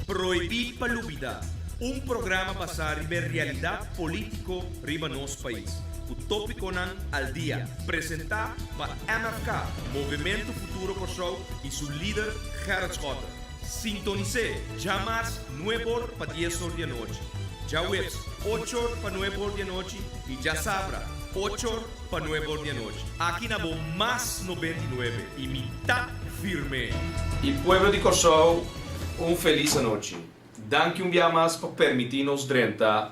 Prohibí pa Lubidá, un programa basá riba e realidat polítiko riba nos pais, ku tópikonan al dia, presentá pa MFK, Movementu Futuro Kòrsou, i su lider Gerrit Schotte. Sintonis'é djamars nueb'or pa dies'or di anochi, djaweps och'or pa nueb'or di anochi i djasabra och'or pa nueb'or di anochi. Aki na bo Mas 99 i mi ta firm'é. I pueblo di Kòrsou un felis anochi. Danki un bia mas pa permití nos drenta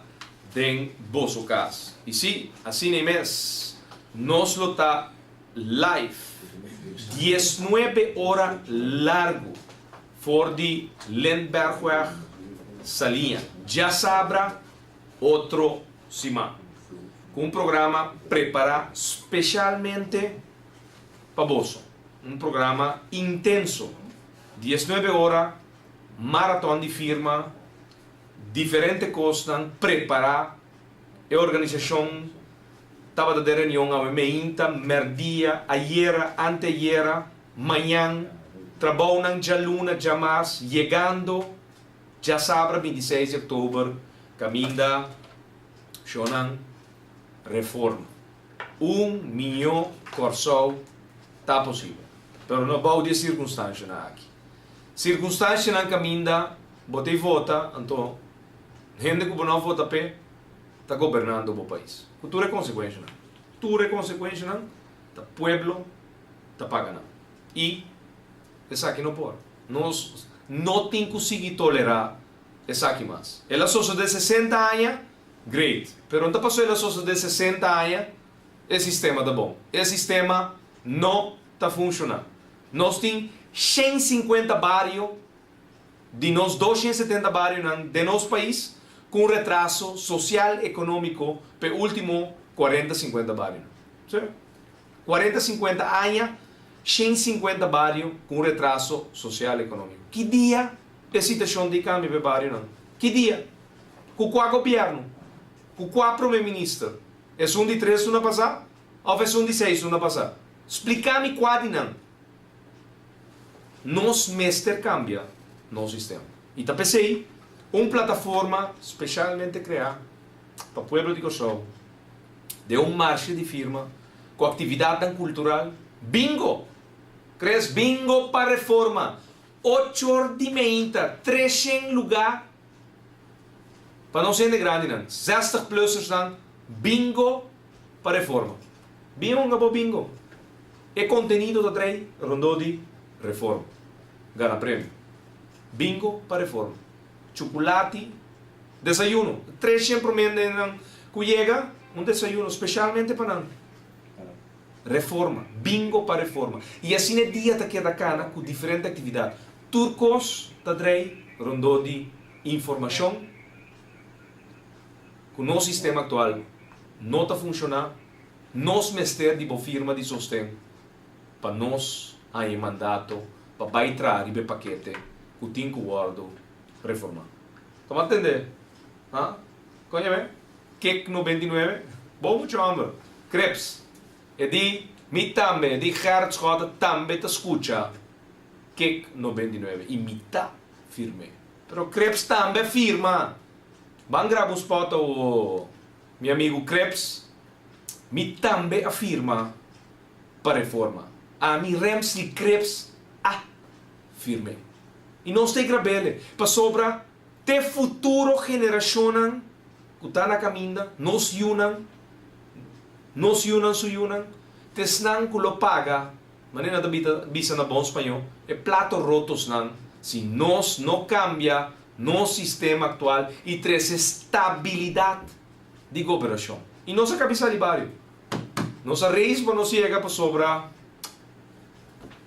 den boso kas. I sí, asina ei mes, nos lo ta live 19 ora largu for di Lindberghweg, Saliña, djasabra otro siman, ku un programa prepará speshalmente pa boso. Un programa intenso, 19 ora, maraton di firma, diferente kosnan prepará. E organisashon tabata den reunion awe meinta, mèrdia, ayera, anteayera, mañan, trabounan djaluna, djamars, yegando djasabra 26 di òktober kaminda shownan Reforma. Un miñó Kòrsou ta posibel, pero no bou di e sirkunstanshanan aki. Sirkunstanshanan kaminda bo ta vota, anto hende ku bo no a vota p'e ta gobernando bo pais. Ku tur e konsekuenshanan. Tur e konsekuenshanan ta pueblo ta paga nan. I esaki no por. Nos no tin ku sigui tolerá esaki mas. El a sosodé 60 aña, great. Pero no ta pasobra el a sosodé 60 aña e sistema ta bon. E sistema no ta funshoná. Nos tin 150 bario di nos 270 barionan den nos pais ku un retraso sosial ekonómiko p'e último 40, 50 barionan. Sí. 40, 50 aña, 150 bario ku un retraso sosial ekonómiko. Ki dia e situashon di kambia p'e barionan? Ki dia? Ku kua gobièrnu? Ku kua prome minister? Esun di tres luna pasá òf esun di seis luna pasá? Splika mi kua di nan. Nos mester kambia nos sistema. I ta p'esei un plataforma speshalmente kreá pa pueblo di Kòrsou den un marshe di firma ku aktividatnan kultural, Bingo! Kres Bingo pa Reforma! Ochor di meinta, 300 lugá pa nos hende grandinan, 60 plussersnan, Bingo pa Reforma. Bin hunga bo bingo. E kontenido ta drei rondó di reforma. Gana premio. Bingo pa reforma. Chukulati, desayuno. 300 promé hendenan ku yega, un desayuno speshalmente pa nan. Reforma. Bingo pa reforma. I asina e dia ta keda kana ku diferente aktividat. Tur kos ta drei rondó di informashon ku nos sistema aktual no ta funshoná. Nos mester di bo firma di sosten pa nos haña e mandato pa bai traha riba e pakete ku tin ku wòrdu reformá. Toma tende, ha? Kon yam'é? Kek 99? Bo mucha hòmber. Kreps. E di, Mi tambe, e di Gerrit Schotte tambe ta skucha Kek 99 i mi ta firm'é. Pero Kreps tambe a firma. Ban graba un spòt awo, mi amigu Kreps. Mi tambe a firma pa reforma. Ami Remsly Kreps a firm'é. I nos ta e grab'ele pasobra te futuro generashonnan ku ta na kaminda, nos yunan, nos yunan su yunan, ta esnan ku lo paga, manera nan ta bita bisa na bon spañó, e plato rotosnan si nos no kambia nos sistema aktual i trese stabilidat di goberashon. I nos a kabisa di bario. Nos a reis pa nos yega pasobra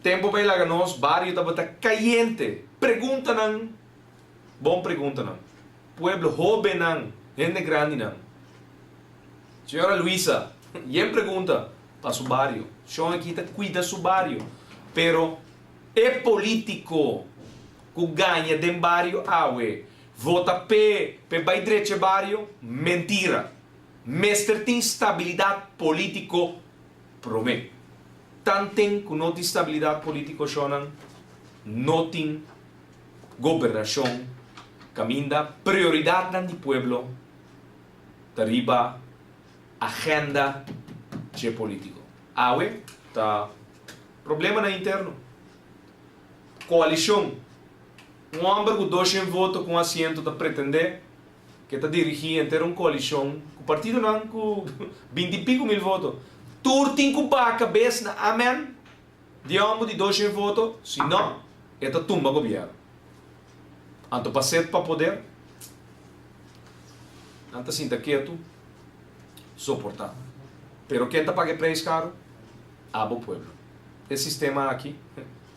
tempu pa e laga nos bario tabata kayente. Preguntanan, bon preguntanan. Pueblo, hobennan, hende grandinan. Señora Luisa, yen pregunta pa su bario. Shon aki ta kuida su bario. Pero e politiko ku gaña den bario awe Vota p'e p'e bai drecha e bario? Mentira! Mester tin stabilidat politico prome. Tanten cu no tin stabilidat politico shonnan, no tin gobernacion. Kaminda prioridatnan di pueblo ta riba agenda dje polítiko. Awe ta problemanan interno. Koalishon. Un hòmber ku doshen voto ku un asiento ta pretendé ku e ta dirigí henter un koalishon ku partidonan ku binti piku mil voto. Tur tin ku baha kabes na amen di e hòmber di doshen voto, si no e ta tumba gobièrnu. Anto pa set pa poder, nan ta sinta ketu, soportá. Pero ken ta paga e preis karu? Abo pueblo. E sistema aki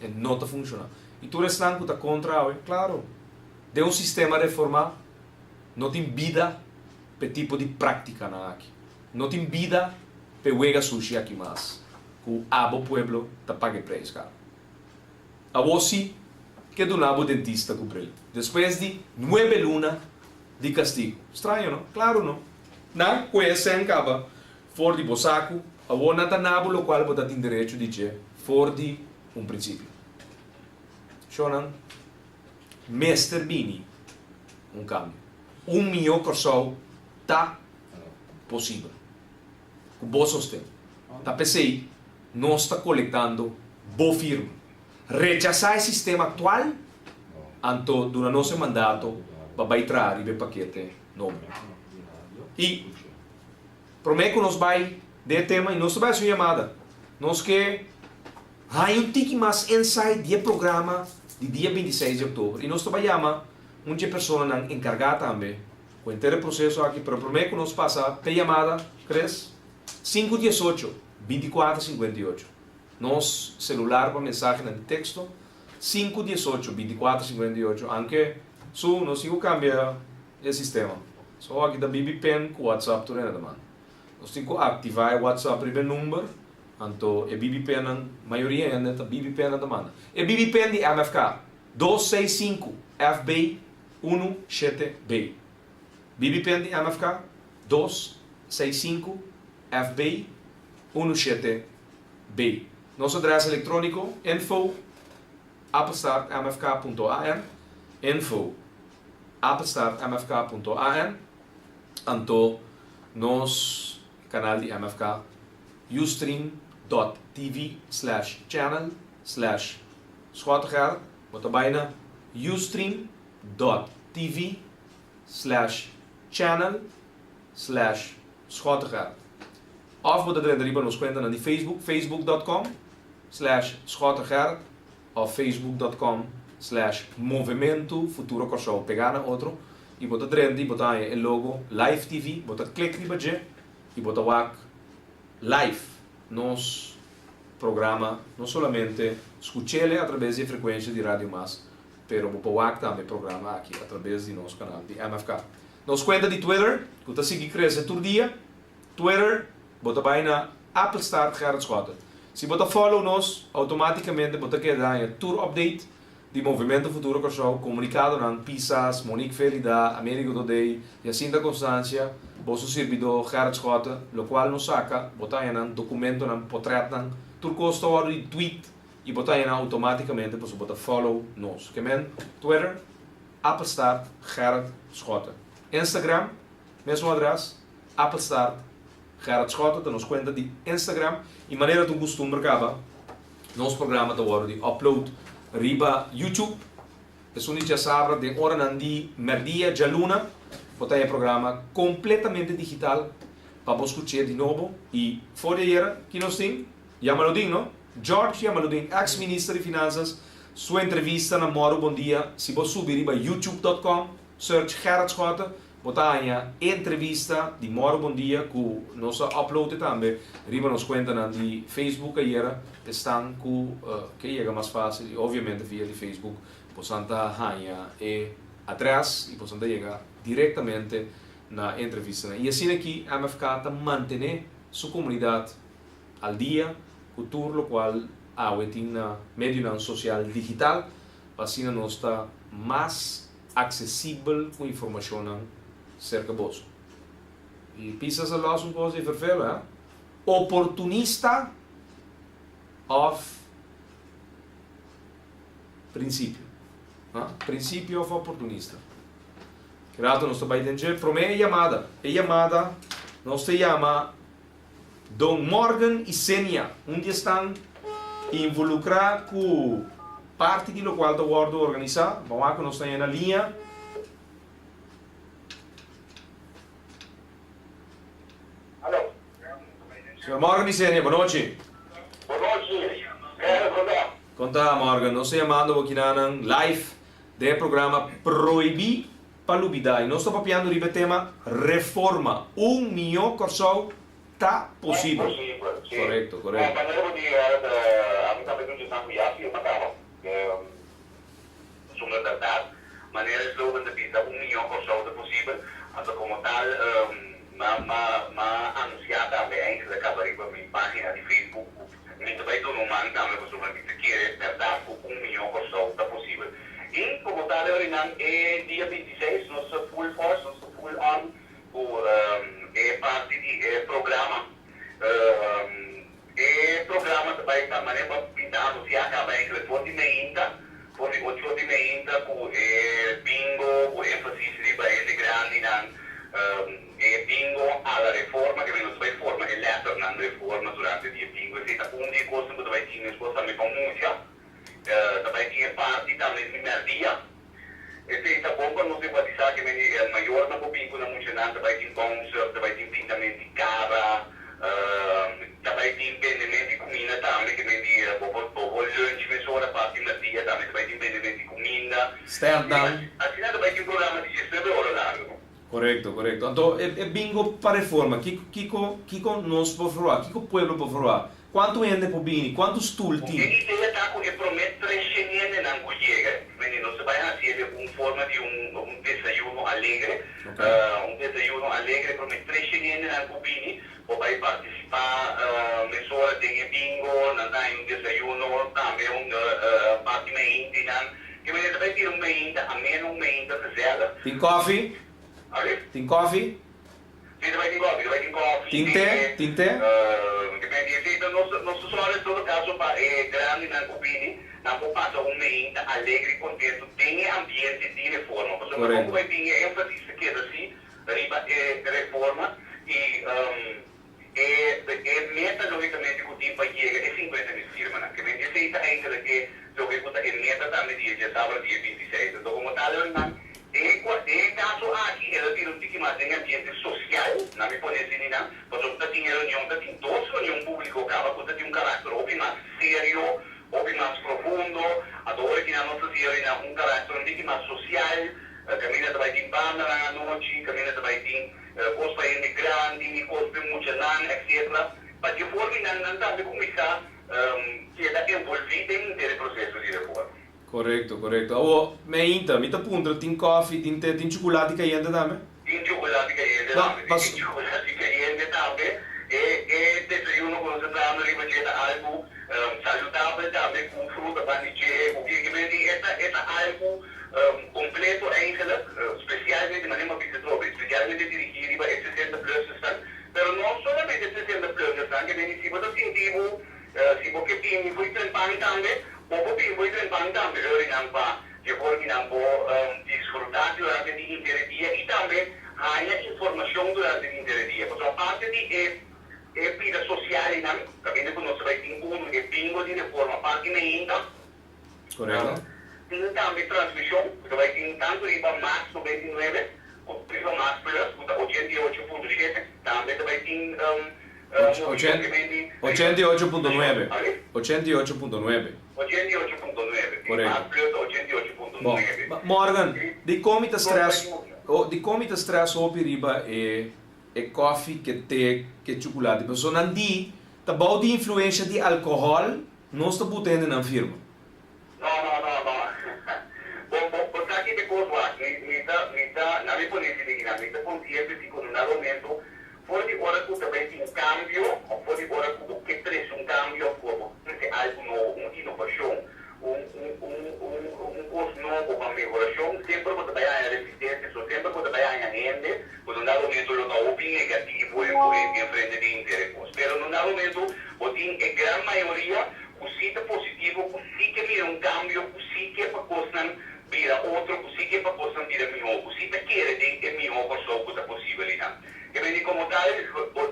e no ta funshoná. I tur esnan ku ta kontra awe, klaro, den un sistema reformá no tin bida p'e tipo di práktikanan aki. No tin bida p'e wega sushi aki mas ku abo pueblo ta paga e preis karu. Awor si ke duna bo dentista ku bril despues di nuebe luna di kastigu. Straño no? Klaru no. Nan ku e sèn kaba for di bo saku, awor nan ta na bo lokual bo ta tin derecho di dje for di un prinsipio. Shownan, mester bini un kambio. Un mihó Kòrsou ta posibel. Ku bo sosten. Ta p'esei nos ta kolektando bo firma. Rechasá e sistema aktual, anto duna nos e mandato pa bai traha riba e pakete nobo. I promé ku nos bai den e tema, i nos ta bai hasi un yamada, nos ke haña un tiki mas insight di e programa di dia 26 di òktober. I nos ta bai yama un dje personanan enkargá tambe ku henter e proseso aki, pero promé ku nos pasa p'e yamada, Chris, sinku diesocho, 24 58. Nos selular pa mensahenan di teksto, sinku diesocho, 24 58, anke su nos tin ku kambia e sistema. So aki ta bibi pen ku WhatsApp tur hende ta manda. Nos tin ku aktivá e WhatsApp riba e number, anto e bibi pennan, mayoria hende ta bibi pennan ta manda. E bibi pen di MFK, 265 FB unu shete B. Bibi pen di MFK, 265 FB unu shete B. Nos adres elektróniko, info apenstaart mfk punto an, info apenstaart mfk punto an, anto nos kanal di MFK, ustream dot tv slash channel slash Schottegerrit, bo ta bai na ustream dot tv slash channel slash Schottegerrit. Òf bo ta drenta riba nos kuentanan di Facebook, facebook dot com slash Schottegerrit òf facebook dot com slash Movementu Futuro Kòrsou. Pegá na otro i bo ta drenta i bo ta haña e logo Live TV, bo ta klik riba dje i bo ta wak live nos programa, no solamente skuch'ele atrabes di e frekuensha di Radio Mas, pero bo por wak tambe e programa aki atrabes di nos kanal di MFK. Nos kuenta di Twitter ku ta sigui krese tur dia. Twitter, bo ta bai na Appelstaart Gerrit Schotten. Si bo ta follow nos, automaticamente bo ta keda haña tur update di Movimento Futuro Kòrsou, komunikadonan, Pisas, Monique Felida, Amerigo Dodey, Jacinta Constancia, boso sirbidó Gerrit Schotten, lokual nos saka, bo ta haña nan dokumentonan, potrètnan, tur kos ta wòrdu di tweet i bo ta haña nan automaticamente pasobra bo ta follow nos. Ke men, Twitter, Appelstaart Gerrit Schotten. Instagram, mesun adrès. Appelstaart, Gerrit Schotten ta nos kuenta di Instagram i manera ta un kustumber kaba nos programa ta wòrdu di upload riba YouTube. Esun di djasabra den oranan di mèrdia djaluna bo ta haña e programa kompletamente digital pa bo skuch'é di nobo i for di ayera ki nos tin? Jamaludin no? George Jamaludin ex minister di finansas su entrevista na Mòru Bon Dia si bo subi riba youtube dot com search Gerrit Schotten Bo ta haña e entrevista di Moro Bon Dia ku nos a upload e tambe riba nos kuentanan di Facebook ayera. Esnan ku ke yega mas fásil i obviamente via di Facebook bosan ta haña e adrès i bosan ta yega direktamente na e entrevistanan. I asina aki MFK ta mantené su komunidat al dia ku tur lokual awe tin na medionan sosial digital pa asina nos ta mas aksesibel ku informashonnan serka boso. I pisa sa los un kos di ferfelu, ha? Oportunista òf prinsipio? Ha? Prinsipio òf oportunista? Rato nos ta bai den dje prome e yamada. E yamada nos ta yama Don Morgan Isenia, un di esnan involucra cu parti di locual ta wordo organisa. Ban wak cu nos ta na liña. Alo. Señor Morgan Isenia, bonochi. Bonochi. Kere con ta? Con ta, Morgan? Nos ta yamando bo kinanan live den e programa Prohibi Pa lubidá i nos ta papiando riba e tema Reforma, un mihó Kòrsou ta posibel. Posibel, si. Korekto, korekto. Manera bo di ami tambe ta un djesnan ku ya firma kaba. Pasobra bèrdat, manera e slogan ta bisa un mihó Kòrsou ta posibel, anto komo tal m'a anunsiá tambe eindelijk kaba riba mi página di Facebook ku mi ta bai duna un man tambe pasobra mi ta kere bèrdat ku un mihó Kòrsou ta posibel. I komo tal e orinan e dia 26 nos ta full force, nos ta full on ku e parti di e programa. E programa ta bai ta manera pa pinta anunsiá kaba enkele for di meinta, for di ocho di meinta ku e bingo ku énfasis riba hende grandinan, e bingo a la reforma, ke nos ta bai forma e lèternan reforma durante di e bingo. Esei ta un di e kosnan ku ta bai tin meskos tambe pa mucha. Ta bai tin e parti tambe di merdia. Esei ta bon pa nos enfatisá ke mende e mayornan por bin ku nan muchanan, ta bai tin bouncer, ta bai tin pintament di kara, ta bai tin bendement di kuminda tambe ke mende bo por bo por lunch mesora parti merdia tambe ta bai tin bendement di kuminda. Stèntnan. Asina ta bai tin programa di diesnuebe ora largu. Korekto, korekto. Anto e bingo pa reforma, kiko kiko kiko nos por ferwagt, kiko pueblo por ferwagt? Kuantu hende por bini? Kuantu stul tin? E idea ta ku e promé tres sheniendenan ku yega, mende nos ta bai hasié den un forma di un un desayuno alegre, un desayuno alegre, e promé tres sheniendenan ku bini por bai partisipá mesora den e bingo, nan ta haña un desayuno tambe un parti meinta i nan ke mende ta bai bira un meinta ameno, un meinta gezellig. Tin kòfi? Tin kòfi? Sí, ta bai tin kòfi, ta bai tin kòfi, Tin te? Tin te? Depende, esei ta nos nos ta sòru en todo kaso pa e grandinan ku bini, nan por pasa un meinta alegre i kontentu den e ambiente di reforma. Pasobra kon ku Korekto. bai bin e énfasis ta keda sí riba e reforma i e e meta lógikamente ku tin pa yega e 50.000 firmanan. Ke men esei ta eigentlik e loke ku ta e meta tambe di e djasabra dia 26. Anto komo tal nan Den e kaso aki el a bira un tiki mas den e ambiente sosial, na mi pone asina nan, pasobra ta tin e reunion, ta tin dos reunion públiko kaba ku ta tin un karakter hopi mas serio, hopi mas profundo, anto ora ki nan nos ta siña riba un karakter un tiki mas sosial, kaminda ta bai tin bandanan anochi, kaminda ta bai tin kos pa hende grandi, kos pa e muchanan, etcetera. Pa di e forma nan nan tambe kuminsá keda envolví den henter e proseso di reforma. Korekto, korekto. Awo, meinta, mi ta puntra, tin kòfi, tin te, tin chukulati kayente tambe? Tin chukulati kayente No, tambe, pas. tin chukulati kayente tambe. E, e desayuno ku nos ta trahando riba dje ta algu saludabel tambe, ku fruta ban di dje, ku ke, ke men di, e ta, e ta algu kompleto eigenlijk, spesialmente, manera mi a bisa trobe, spesialmente dirigí riba e 60 plussersnan, pero no solamente e 60 plussersnan, ke men di, si bo ta sinti bo, Si bo ke bini for di trempan tambe, bo por bini for di trempan tambe. Lorinan pa dje forminan bo disfrutá durante di henter e dia i tambe haña informashon durante di henter e dia. Pasobra aparte di e e bida sosial einan, kaminda ku nos ta bai tin unu e bingo di reforma parti meinta, tin tambe transmishon ku ta bai tin tantu riba Max 99 ku riba Max Plus ku ta 88.7. Tambe ta bai tin. 88.9. 88.9. 88.9. Korekto. Bon, Morgan, dikon mi ta stress, dikon mi ta stress hopi riba e e kòfi ke te ke chukulati? Pasobra nan di ta bou di influensha di alkohòl nos ta buta hendenan firma. No, no, no, no. Bo, bo, bo sa ki te kos wak. Mi, mi ta, mi ta, na mi pone si di mi ta konsiente si ku na momento, for di ora ku ta bai tin kambio, òf for di ora ku bo ke trese un kambio, òf ku bo trese algu nobo, un inovashon, un, un, un, un, un kos nobo pa mehorashon, semper bo ta bai haña resistensia, so semper bo ta bai haña hende ku na momento lo ta hopi negativo en, en frente di henter e kos. Pero na momento bo tin e gran mayoria ku si ta positivo, ku si ke mira un kambio, ku si ke pa kosnan bira otro, ku si ke pa kosnan. kosnan bira mihó, ku si ta kere den e mihó Kòrsou ku ta posibel einan. Ke men di komo tal,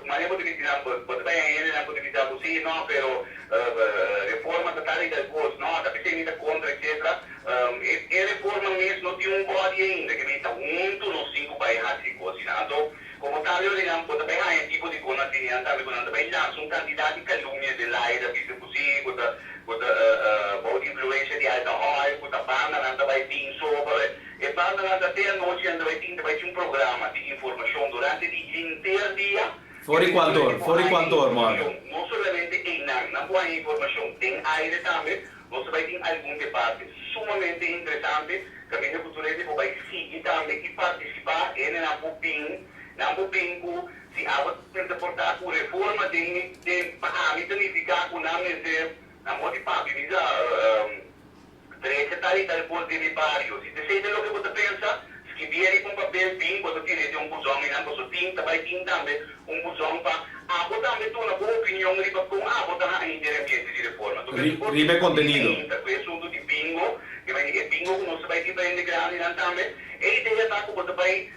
manera bo ta bisa nan, bo ta bai haña hendenan ku ta bisa bo, sí, no, pero reforma ta tal i tal kos, no, ta p'esei mi ta kontra, etcetera. E reforma mes no tin un body ainda, ke men ta huntu nos tin ku bai hasi kos einan. Anto, komo tal yo di nan, bo ta bai haña tipo di kos asina einan tambe ku nan ta bai lansa un kantidat di kalumnia den laira, bisa ku sí, ku ta ku ta bou di influensia di alkohòl, ku ta bandanan ta bai tin sobre. E bandanan ta te anochi nan ta bai tin, ta bai tin un programa di informashon durante di henter dia. For di kuantu or? For di kuantu or, Morgan? No solamente einan, nan por haña informashon den aire tambe. Nos ta bai tin algun debate sumamente interesante kaminda ku tur hende por bai sigui tambe i partisipá. Hendenan por bin, nan por bin ku si abo ta portá ku reforma den den pa ami ta nifiká ku nan mester nan por di papia mi sa Drecha tal i tal kos den mi bario. Si t'esei ta loke bo ta pensa, skibié riba un papel, bin bo ta tir'é den un buzon einan, pasobra tin ta bai tin tambe un buzon pa abo tambe duna bo opinion riba kon abo ta haña henter e ambiente di reforma. Tur Ri, kos riba e kontenido. Ainda ku e asuntu di bingo, ke bai di e bingo ku nos ta bai tin pa hende grandinan tambe, e idea ta ku bo ta bai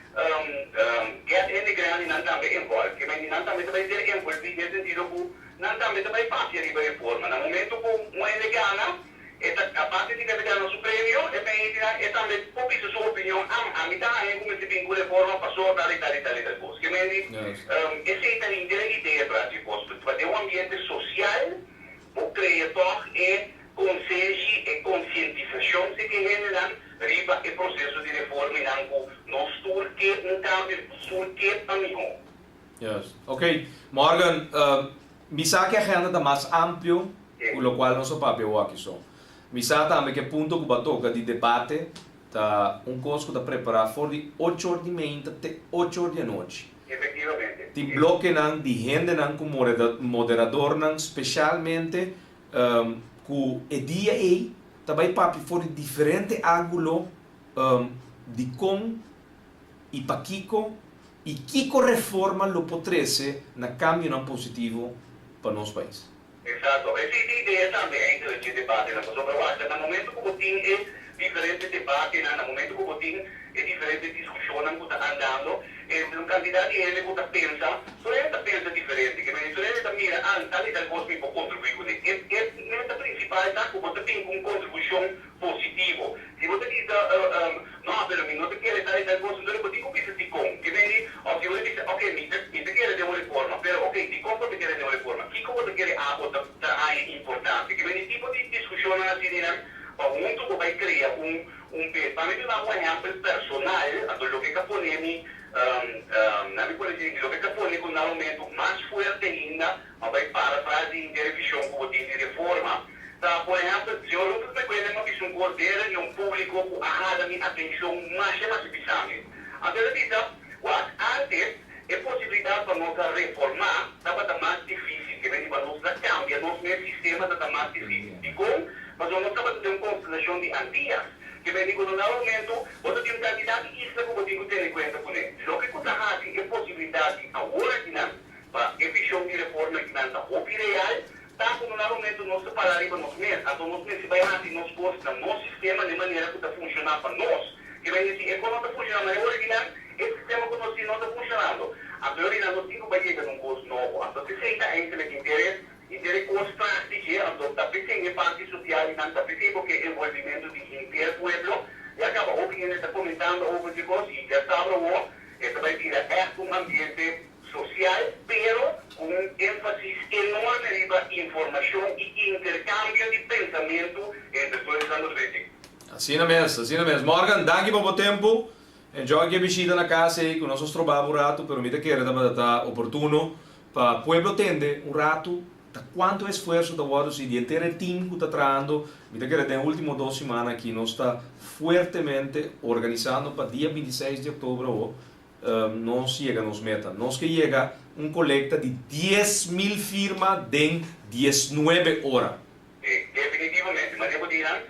get hende grandinan tambe envolve, ke bai di nan tambe ta bai ser envolvi den sentido ku nan tambe ta bai papia riba reforma. Na momento ku un hende gana, E ta aparte di kende gana su premio, e penitinan e tambe por bisa su opinion, Am, ami ta haña ku mester bin ku reforma paso tal i tal i tal i tal kos. Ke men di, esei ta henter e idea tras di kos, pa den un ambiente sosial bo krea tòg e konsenshi, e konsientisashon si ke hendenan riba e proseso di reforma i nan ku nos tur ke un kambio, nos tur ke pa mihó. Yes. Ok. Morgan, Mi sa ku e agenda ta mas amplio ku lokual nos a papia awor so. Mi sa tambe ku e punto ku bo a toka di debate ta un kos ku ta prepará for di ocho or di meinta te ocho or di anochi. Efectivamente. Tin blokenan di hendenan ku moderadornan spesialmente ku e dia ei ta bai papia for di diferente ángulo di kon i pakiko I kiko reforma lo por trese na kambionan positivo pa nos pais? Eksakto. Esei ta idea tambe eindelijk dje debatenan, pasobra wak, na momento ku bo tin e diferente debatenan, na momento ku bo tin e diferente diskushonnan ku ta andando, e un kantidat di hende ku ta pensa, tur hende ta pensa diferente, ke mester tur hende ta mira, ah, tal i tal kos mi por kontribuí kuné. E e meta prinsipal ta ku bo ta bin ku un kontribushon positivo. Si bo ta bisa, No, pero mi no ta kere tal i tal kos, entonces bo tin ku bisa dikon. Ke men di, òf si bo ta bisa, Ok, mi ta mi ta kere den un reforma, pero ok, dikon bo ta kere den un reforma? Kiko bo ta kere abo ta ta haña importante? Ke men di tipo di diskushonnan asininan pa huntu bo bai krea un un bes. Pa mi duna un ehèmpel personal, anto loke ka pone mi, nan mi pone si, loke ka pone ku na momento mas fuerte ainda, Ma bai para tras di henter e vision ku bo tin di reforma. Ta, por ehèmpel, señor Rufus Mekwele m'a bisa un kos den reunion públiko ku a hala mi atenshon masha masha bisa mi. Anto el a bisa, Wak, ántes e posibilidat pa nos a reformá tabata mas difísil, ke mester pa nos a kambia nos mes sistema ta ta mas difísil. Dikon? Pasobra nos tabata den un konstelashon di Antias, ke mester ku na un momentu bo ta tin un kantidat di isla ku bo tin ku tene kuenta kuné. Loke ku ta hasi e posibilidat di awor akinan Pa e vision di reforma ki nan ta hopi real, ta ku na momento nos ta para riba nos mes, anto nos mester bai hasi nos kos na nos sistema na e manera ku ta funshoná pa nos. Ke bai disi e kos no ta funshoná manera ora di nan, e sistema ku nos tin no ta funshonando. Anto e ora di nan nos tin ku bai yega na un kos nobo. Anto p'esei ta eindelijk interes, henter e kos tras di dje, anto ta p'esei e parti sosial di nan, ta p'esei bo ke envolvimentu di henter pueblo. Ya kaba hopi hende ta komentando over dje kos i djasabra awor e ta bai bira ègt un ambiente Sosial, pero ku un énfasis enorme riba informashon i interkambio di pensamentu entre tur esnan ku ta bini. Asina mes, asina mes. Morgan, danki pa bo tempu. Enjoy ki e bishita na kas ei ku nos a stroba bo un ratu, pero mi ta kere tabata ta oportuno pa pueblo tende un ratu ta kuantu esfuerso ta wòrdu hasi di henter e team ku ta trahando. Mi ta kere den e ultimo dos simana aki nos ta fuertemente organisando pa dia 26 di oktober awo Nos yega nos meta. Nos ke yega un kolekta di 10,000 firma den 19 ora. Sí, definitivamente. Manera bo di nan,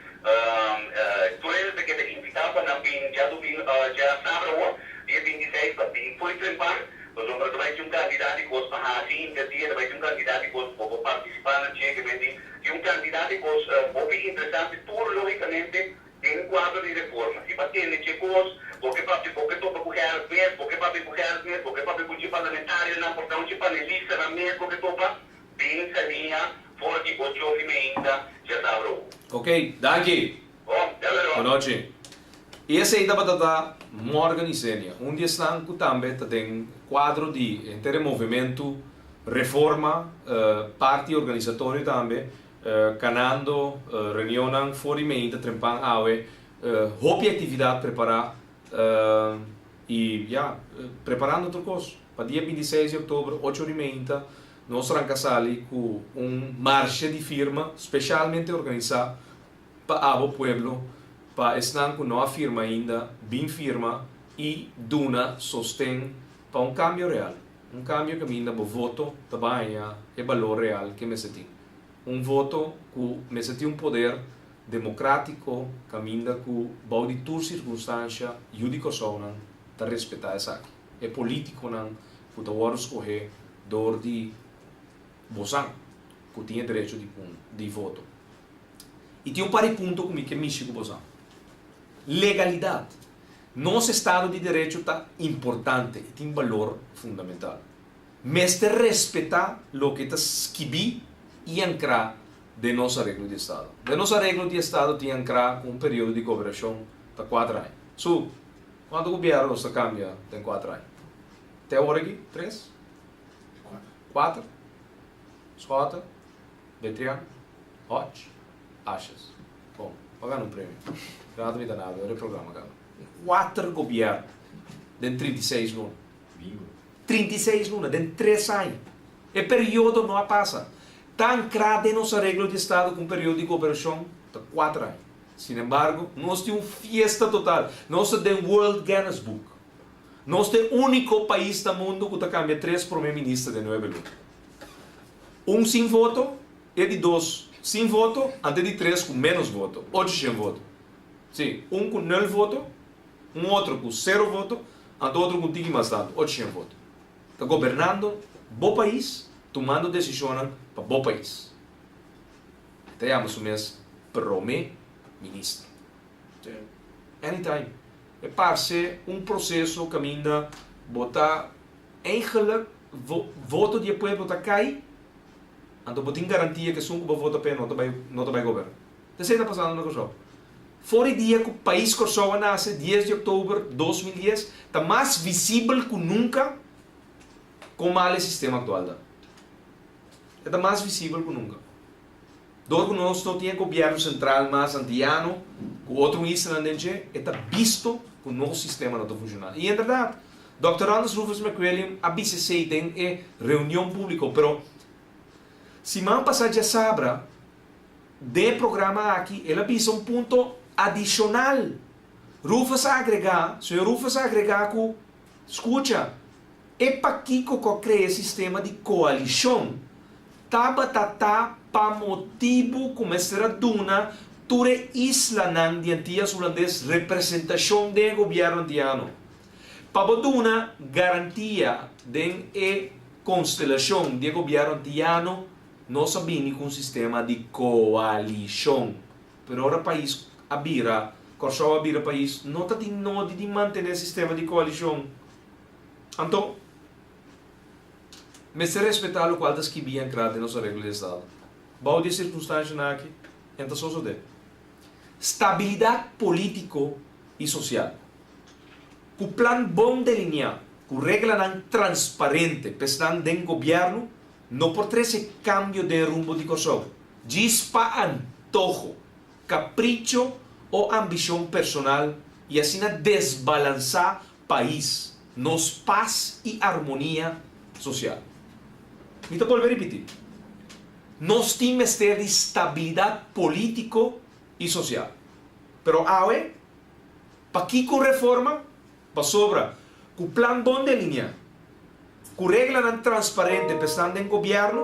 tur hende ta keda invitá pa nan bin djadumingu, djasabra awor, dia 26, pa bin for di trempan, pasobra ta bai tin un kantidat di kos pa hasi henter dia, ta bai tin un kantidat di kos ku bo por partisipá na dje, ke men tin un kantidat di kos hopi interesante, tur lógikamente den. Un kuadro di reforma. Si bo a tende dje kos, bo ke papia, bo ke topa ku Gerrit mes, bo ke papia ku Gerrit mes, bo ke papia ku dje parlamentarionan, por ta un dje panelistanan mes bo ke topa, bin Saliña for di ocho di meinta djasabra owo. Ok, danki. Bon, te wero. Bonochi. I esei tabata ta Morgan Isenia, un di esnan ku tambe ta den kuadro di henter e movementu Reforma, parti organisatorio tambe, Kanando reunionnan for di meinta trempan awe, hopi aktividat prepará i ya, preparando tur kos pa dia 26 di òktober ocho di meinta nos ranka sali ku un marshe di firma speshalmente organisá pa abo pueblo pa esnan ku no a firma ainda bin firma i duna sosten pa un kambio real, un kambio kaminda bo voto ta baña e balor real ke mester tin. Un voto ku mester tin un poder demokratiko kaminda ku bou di tur sirkunstansha yu di Kòrsounan ta respetá esaki. E polítikonan ku ta wòrdu skohé dor di bosan ku tin e derecho di di voto. I tin un par di punto ku mi ke mishi ku bosan. Legalidat. Nos estado di derecho ta importante i tin balor fundamental. Mester respetá loke ta skibí i ankrá den nos areglo di estado. Den nos areglo di estado tin ankrá ku un periodo di goberashon ta kuater aña. Su, kuantu gobièrnu nos ta kambia den kuater aña? Te awor aki, tres? Kuater? Schotten? Betrian? Hodge? Asjes? Bon, bo a gana un premio. Renato mi ta nada, ora e programa kaba. Kuater gobièrnu den 36 luna. Bingo. 36 luna, den tres aña. E periodo no a pasa. Ta ankrá den nos areglo di estado ku un periodo di goberashon ta kuater aña. Sin embargo, nos tin un fiesta total. Nos ta den World Guinness Book. Nos ta e úniko pais na mundu ku ta kambia tres promé minister den nuebe luna. Un sin voto, e di dos sin voto, anto e di tres ku ménos voto, 800 voto. Sí, un ku nul voto, un otro ku sero voto, anto otro ku un tiki mas tantu, 800 voto. Ta gobernando bo pais, tumando desishonnan pa bo pais. E ta yama su mes Prome Minister. Anytime. E parse un proseso kaminda bo ta eigenlijk voto di e pueblo ta kai, anto bo tin garantia ku esun ku bo vota p'e no ta bai no ta bai goberna. Esei ta pasando na Kòrsou. For e dia ku pais Kòrsou a nase, 10 di òktober 2010, ta mas visibel ku nunka kon mal e sistema aktual ta. E ta mas visibel ku nunka. Dor ku nos no tin e gobièrnu sentral mas antiano ku otro islanan den dje, e ta bisto ku nos sistema no ta funshoná. I en bèrdat, Dòkter Anders Rufus McWilliam a bisa esei den e reunion públiko, pero siman pasá djasabra, Den e programa aki el a bisa un punto adishonal. Rufus a agregá, Señor Rufus a agregá ku, Skucha, e pakiko ku a krea e sistema di koalishon tabata ta pa motibu ku mester a duna tur e islanan di Antias Hulandes representashon den e gobièrnu antiano. Pa bo duna garantia den e konstelashon di e gobièrnu antiano, Nos a bini ku un sistema di koalishon, pero ora pais a bira, Kòrsou a bira pais, no ta tin nodi di mantené sistema di koalishon. Anto, mester respetá lokual ta skibí ankrá den nos areglo di estado. Bou di e sirkunstanshanan aki, en ta sosodé. Stabilidat polítiko i sosial. Ku plan bon deliniá, ku reglanan transparente pa esnan den gobièrnu, No por trese kambio den e rumbo di Kòrsou djis pa antoho, kapricho o ambishon personal i asina desbalansá pais, nos pas i armonia sosial. Mi ta bolbe ripití, nos tin mester di stabilidat polítiko i sosial. Pero awe, pakiko reforma? Pasobra, ku plan bon delineá, ku reglanan transparente pa esnan den gobièrnu,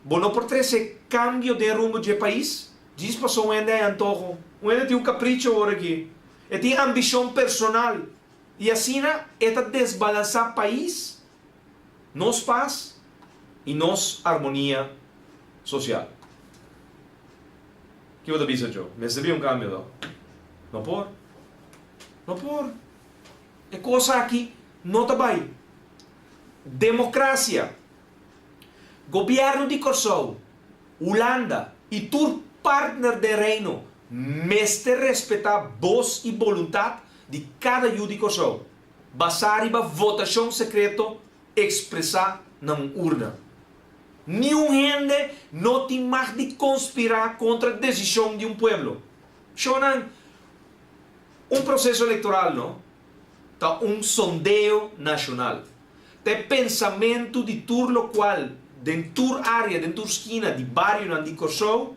bo no por trese kambio den rumbo dje pais. Djis paso un hende hay antoho, un hende tin un kapricho awor aki, e tin ambishon personal i asina e ta desbalansá pais, nos pas i nos armonia sosial. Ki bo ta bisa, Joe? Mester bin un kambio, tò? No por. No por. E kos aki no ta bai. Demokrasia. Gobièrnu di Kòrsou, Hulanda i tur partner den Reino mester respetá bos i boluntat di kada yu di Kòrsou, basá riba votashon sekreto ekspresá na un urna. Niun hende no tin mag di konspirá kontra desishon di un pueblo. Shownan, un proseso elektoral no ta un sondeo nashonal. Ta e pensamentu di tur lokual den tur área, den tur skina di barionan di Kòrsou,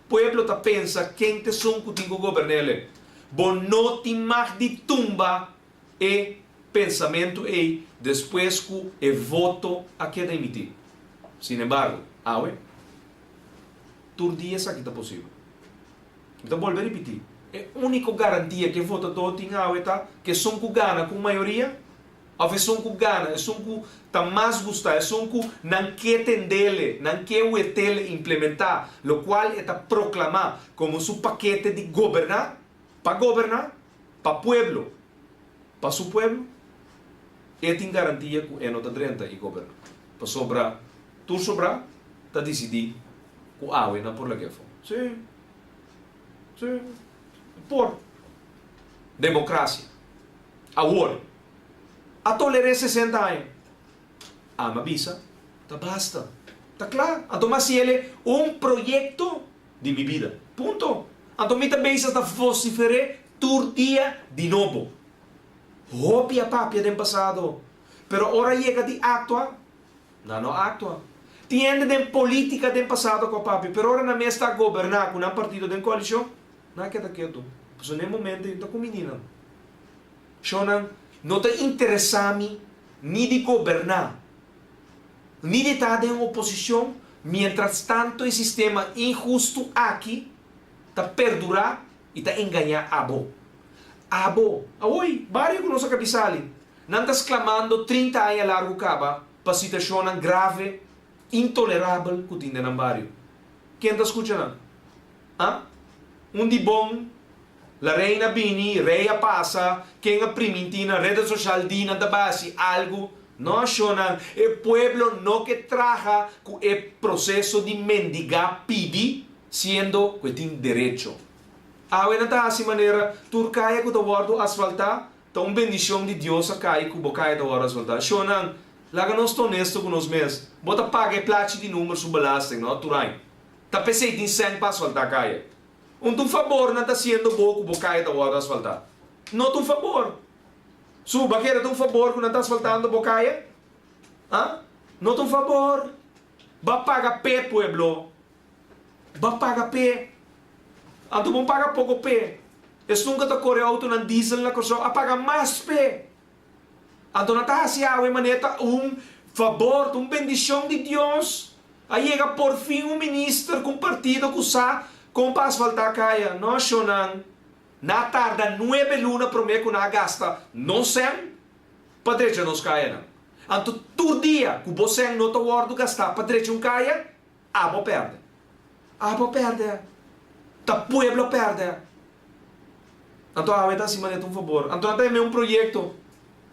pueblo ta pensa ken ta esun ku tin ku gobern'ele. Bo no tin mag di tumba e pensamentu ei despues ku e voto a keda emití. Sinembargo, awe, tur dia esaki ta posibel. Mi ta bolbe ripití, e úniko garantia ku e votadó tin awe ta ku esun ku gana ku un mayoria òf esun ku gana, esun ku ta mas gustá, esun ku nan ke tendele, nan ke wetele implementá lokual e ta proklamá komo su pakete di goberná, pa goberná, pa pueblo, pa su pueblo, e tin garantia ku e no ta drenta i goberná. Pasobra tur sobrá ta disidí ku awe nan por lag'é afó. Sí. Sí. Por. Demokrasia. Awor, a toler'é sesenta aña. Ami a bisa, ta basta. Ta kla. Anto mi a hasiel un proyekto di mi bida. Punto. Anto mi ta bezig ta vosifer'é tur dia di nobo. Hopi a papia den pasado, pero ora yega di aktua, nan no aktua. Tin hende den politica den pasado ku a papia, pero ora nan mes ta goberná ku nan partido den koalishon, nan a keda ketu. Pasobra na e momento ei no ta kumini nan. Shownan no ta interesá mi ni di goberná, ni di ta den oposishon mientras tanto e sistema inhustu aki ta perdurá i ta engañá abo. Abo. Awoi, bario ku nos a kabisali. Nan ta sklamando 30 aña largu kaba pa situashonnan grave, intolerabel ku tin den nan bario. Ken ta skucha nan? A? Un di bon, La reina bini, rei a pasa, ken a primintí na reda soshal di nan ta bai hasi algu? No, shonnan, e pueblo no ke traha ku e proseso di mendigá pidi, siendo ku e tin derecho. Awe nan ta hasi manera tur kaya ku ta wòrdu asfaltá ta un bendishon di Dios a kai ku bo kaya ta wòrdu asfaltá. Shonnan, laga nos ta honesto ku nos mes. Bo ta paga e plachi di number su belasting, no? Tur aña. Ta p'esei tin sèn pa asfaltá kaya. Un ta un fabor nan ta hasiendo bo ku bo kaya ta wòrdu asfaltá? No ta un fabor. Su, bo a kere ta un fabor ku nan ta asfaltando bo kaya? Ha? No ta un fabor. Bo a paga p'e, pueblo. Bo a paga p'e. Anto bo paga poko p'e. Esun ku ta kore outonan diesel na Kòrsou a paga mas p'e. Anto nan ta hasi awe manera ta un fabor, ta un bendishon di Dios. A yega porfin un minister ku un partido ku sa kon pa asfaltá kaya. No, shonnan. Na tarda nuebe luna promé ku nan a gasta nos sèn pa drecha nos kayanan. Anto tur dia ku bo sèn no ta wòrdu gastá pa drecha un kaya, abo pèrdè. Abo pèrdè. Ta pueblo pèrdè. Anto awe ta hasi manera ta un fabor. Anto nan ta heme un proyekto.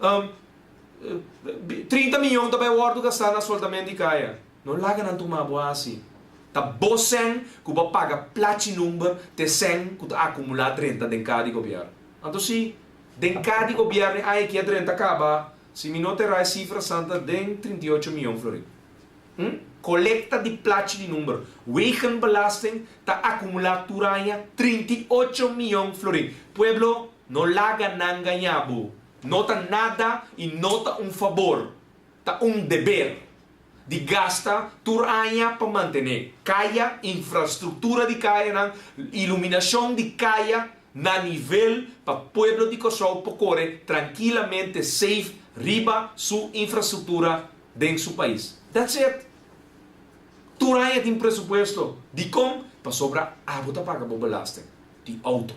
30 miyon ta bai wòrdu gastá na asfaltament di kaya. No laga nan tuma bo hasi. Ta bo sèn ku bo a paga plachi number ta e sèn ku ta akumulá drenta den ka di gobièrnu. Anto si den ka di gobièrnu e aña aki a drenta kaba, si mi no ta erá e sifra santa den 38 miyon florin. Un kolekta di plachi di number Wegenbelasting ta akumulá tur aña 38 miyon florin. Pueblo, no laga nan gañá bo. No ta nada i no ta un fabor, ta un deber di gasta tur aña pa mantené kaya, infrastruktura di kayanan, iluminashon di kaya na nivel pa pueblo di Kòrsou por kore trankilamente safe riba su infrastruktura den su pais. That's it. Tur aña tin presupuesto. Dikon? Pasobra abo ta paga bo belasting di auto.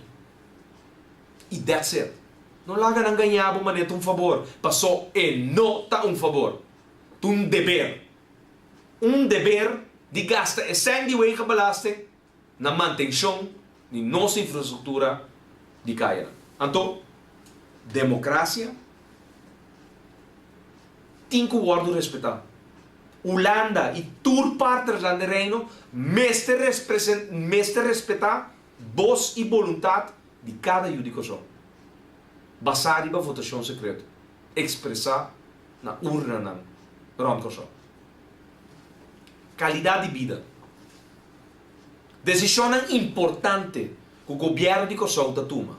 I that's it. No laga nan gaña bo manera ta un fabor, paso e no ta un fabor. Ta un deber. Un deber di gasta e sèn di wegenbelasting na mantenshon di nos infrastruktura. Di kayanan. Anto, demokrasia tin ku wòrdu respetá. Hulanda i tur partnersnan den Reino mester mester respetá bos i boluntat di kada yu di Kòrsou, basá riba votashon sekreto, ekspresá na urnanan rònt Kòrsou. Kalidat di bida. Desishonnan importante ku gobièrnu di Kòrsou ta tuma,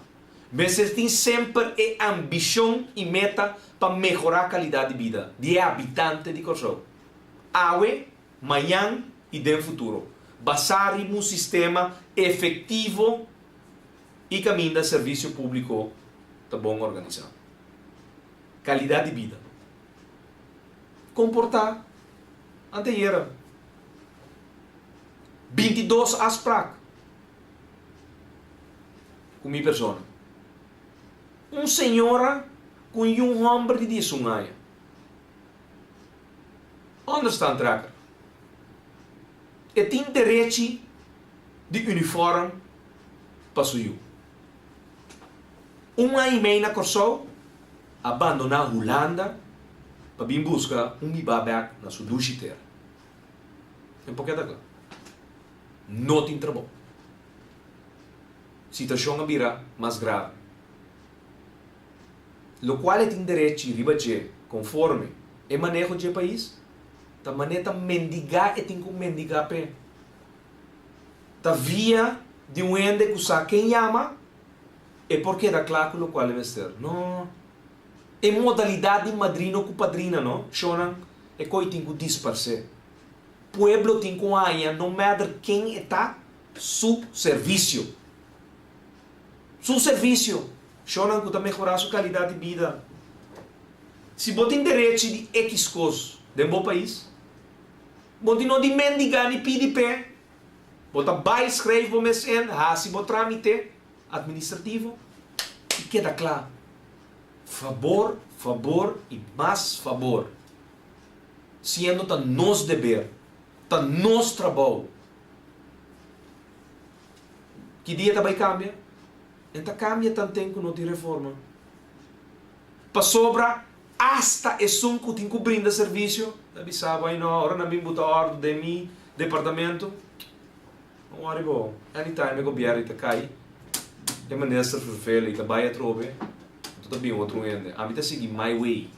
mester tin semper e ambishon i meta pa mehorá kalidat di bida di e habitante di Kòrsou, awe, mañan i den futuro, basá riba un sistema efektivo i kaminda servisio públiko ta bon organisá. Kalidat di bida. Komportá anteyera. 22 afsprak ku mi persona. Un señora ku un yun hòmber di diesun aña. Onderstandtrekker. E tin derechi di unifòrm pa su yu. Un aña i mei na Kòrsou, a bandoná Hulanda pa bin buska un bibá bèk na su dushi tera. En por ke ta kla? No tin trabou. Situashon a bira mas grave. Lokual e tin derechi riba dje konforme e maneho dje pais, ta manera ta mendigá e tin ku mendigá p'e. Ta via di un hende ku sa ken yama e por keda kla ku lokual e mester. No. E modalidat di madrino ku padrina no, shonnan, e koi tin ku disparsé. Pueblo tin ku haña no matter ken e ta, su servisio. Su servisio, shonnan ku ta mehorá su kalidat di bida. Si bo tin derechi di ekis kos den bo pais, bo tin no di mendigá ni pidi p'e. Bo ta bai schrijf bo mes in, hasi bo trámite administrativo i keda kla. Fabor, fabor i mas fabor. Siendo ta nos deber, ta nos trabou. Ki dia ta bai kambia? E ta kambia tanten ku no tin reforma. Pasobra asta esun ku tin ku brinda servisio ta bisa bo, Ai no, ora nan bin buta òrdu den mi departamento, no wòri bo, anytime e gobièrnu i ta kai, e minister verveel i ta bai atrobe, anto ta bin otro hende. Ami ta sigui my way.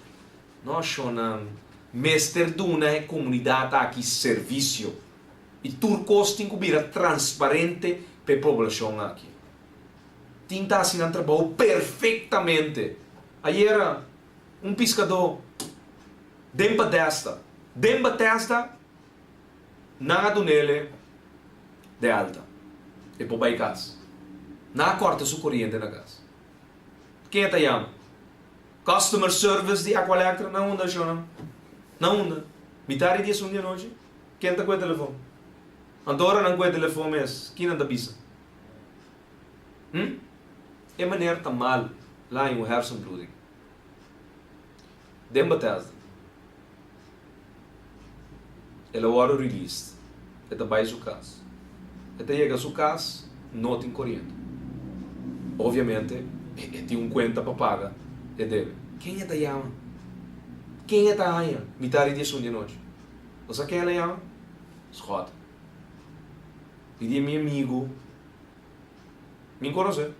No, shonnan, mester duna e komunidat aki servisio i tur kos tin ku bira transparente pa e poblashon aki. Tin ta hasi nan trabou perfektamente. Ayera, un piskadó den Bethesda, den Bethesda, nan a dun'ele de alta. E por bai kas. Nan a kòrta su koriente na kas. Ken e ta yama? Customer service di Aqualectra? Na unda, shonnan? Na unda? Mitad di diesun di anochi? Ken ta ku e telefon? Anto ora nan ku e telefon mes, ki nan ta bisa? Hm? E meneer ta malu, la haña un hersenbloeding. Den Bethesda. El a wòrdu released. E ta bai su kas. E ta yega su kas, no tin koriente. Obviamente, e tin un kuenta pa paga, e debe. Ken e ta yama? Ken e ta haña mitad di diesun di anochi? Bo sa ken el a yama? Schot. Di di mi amigu, mi konosé,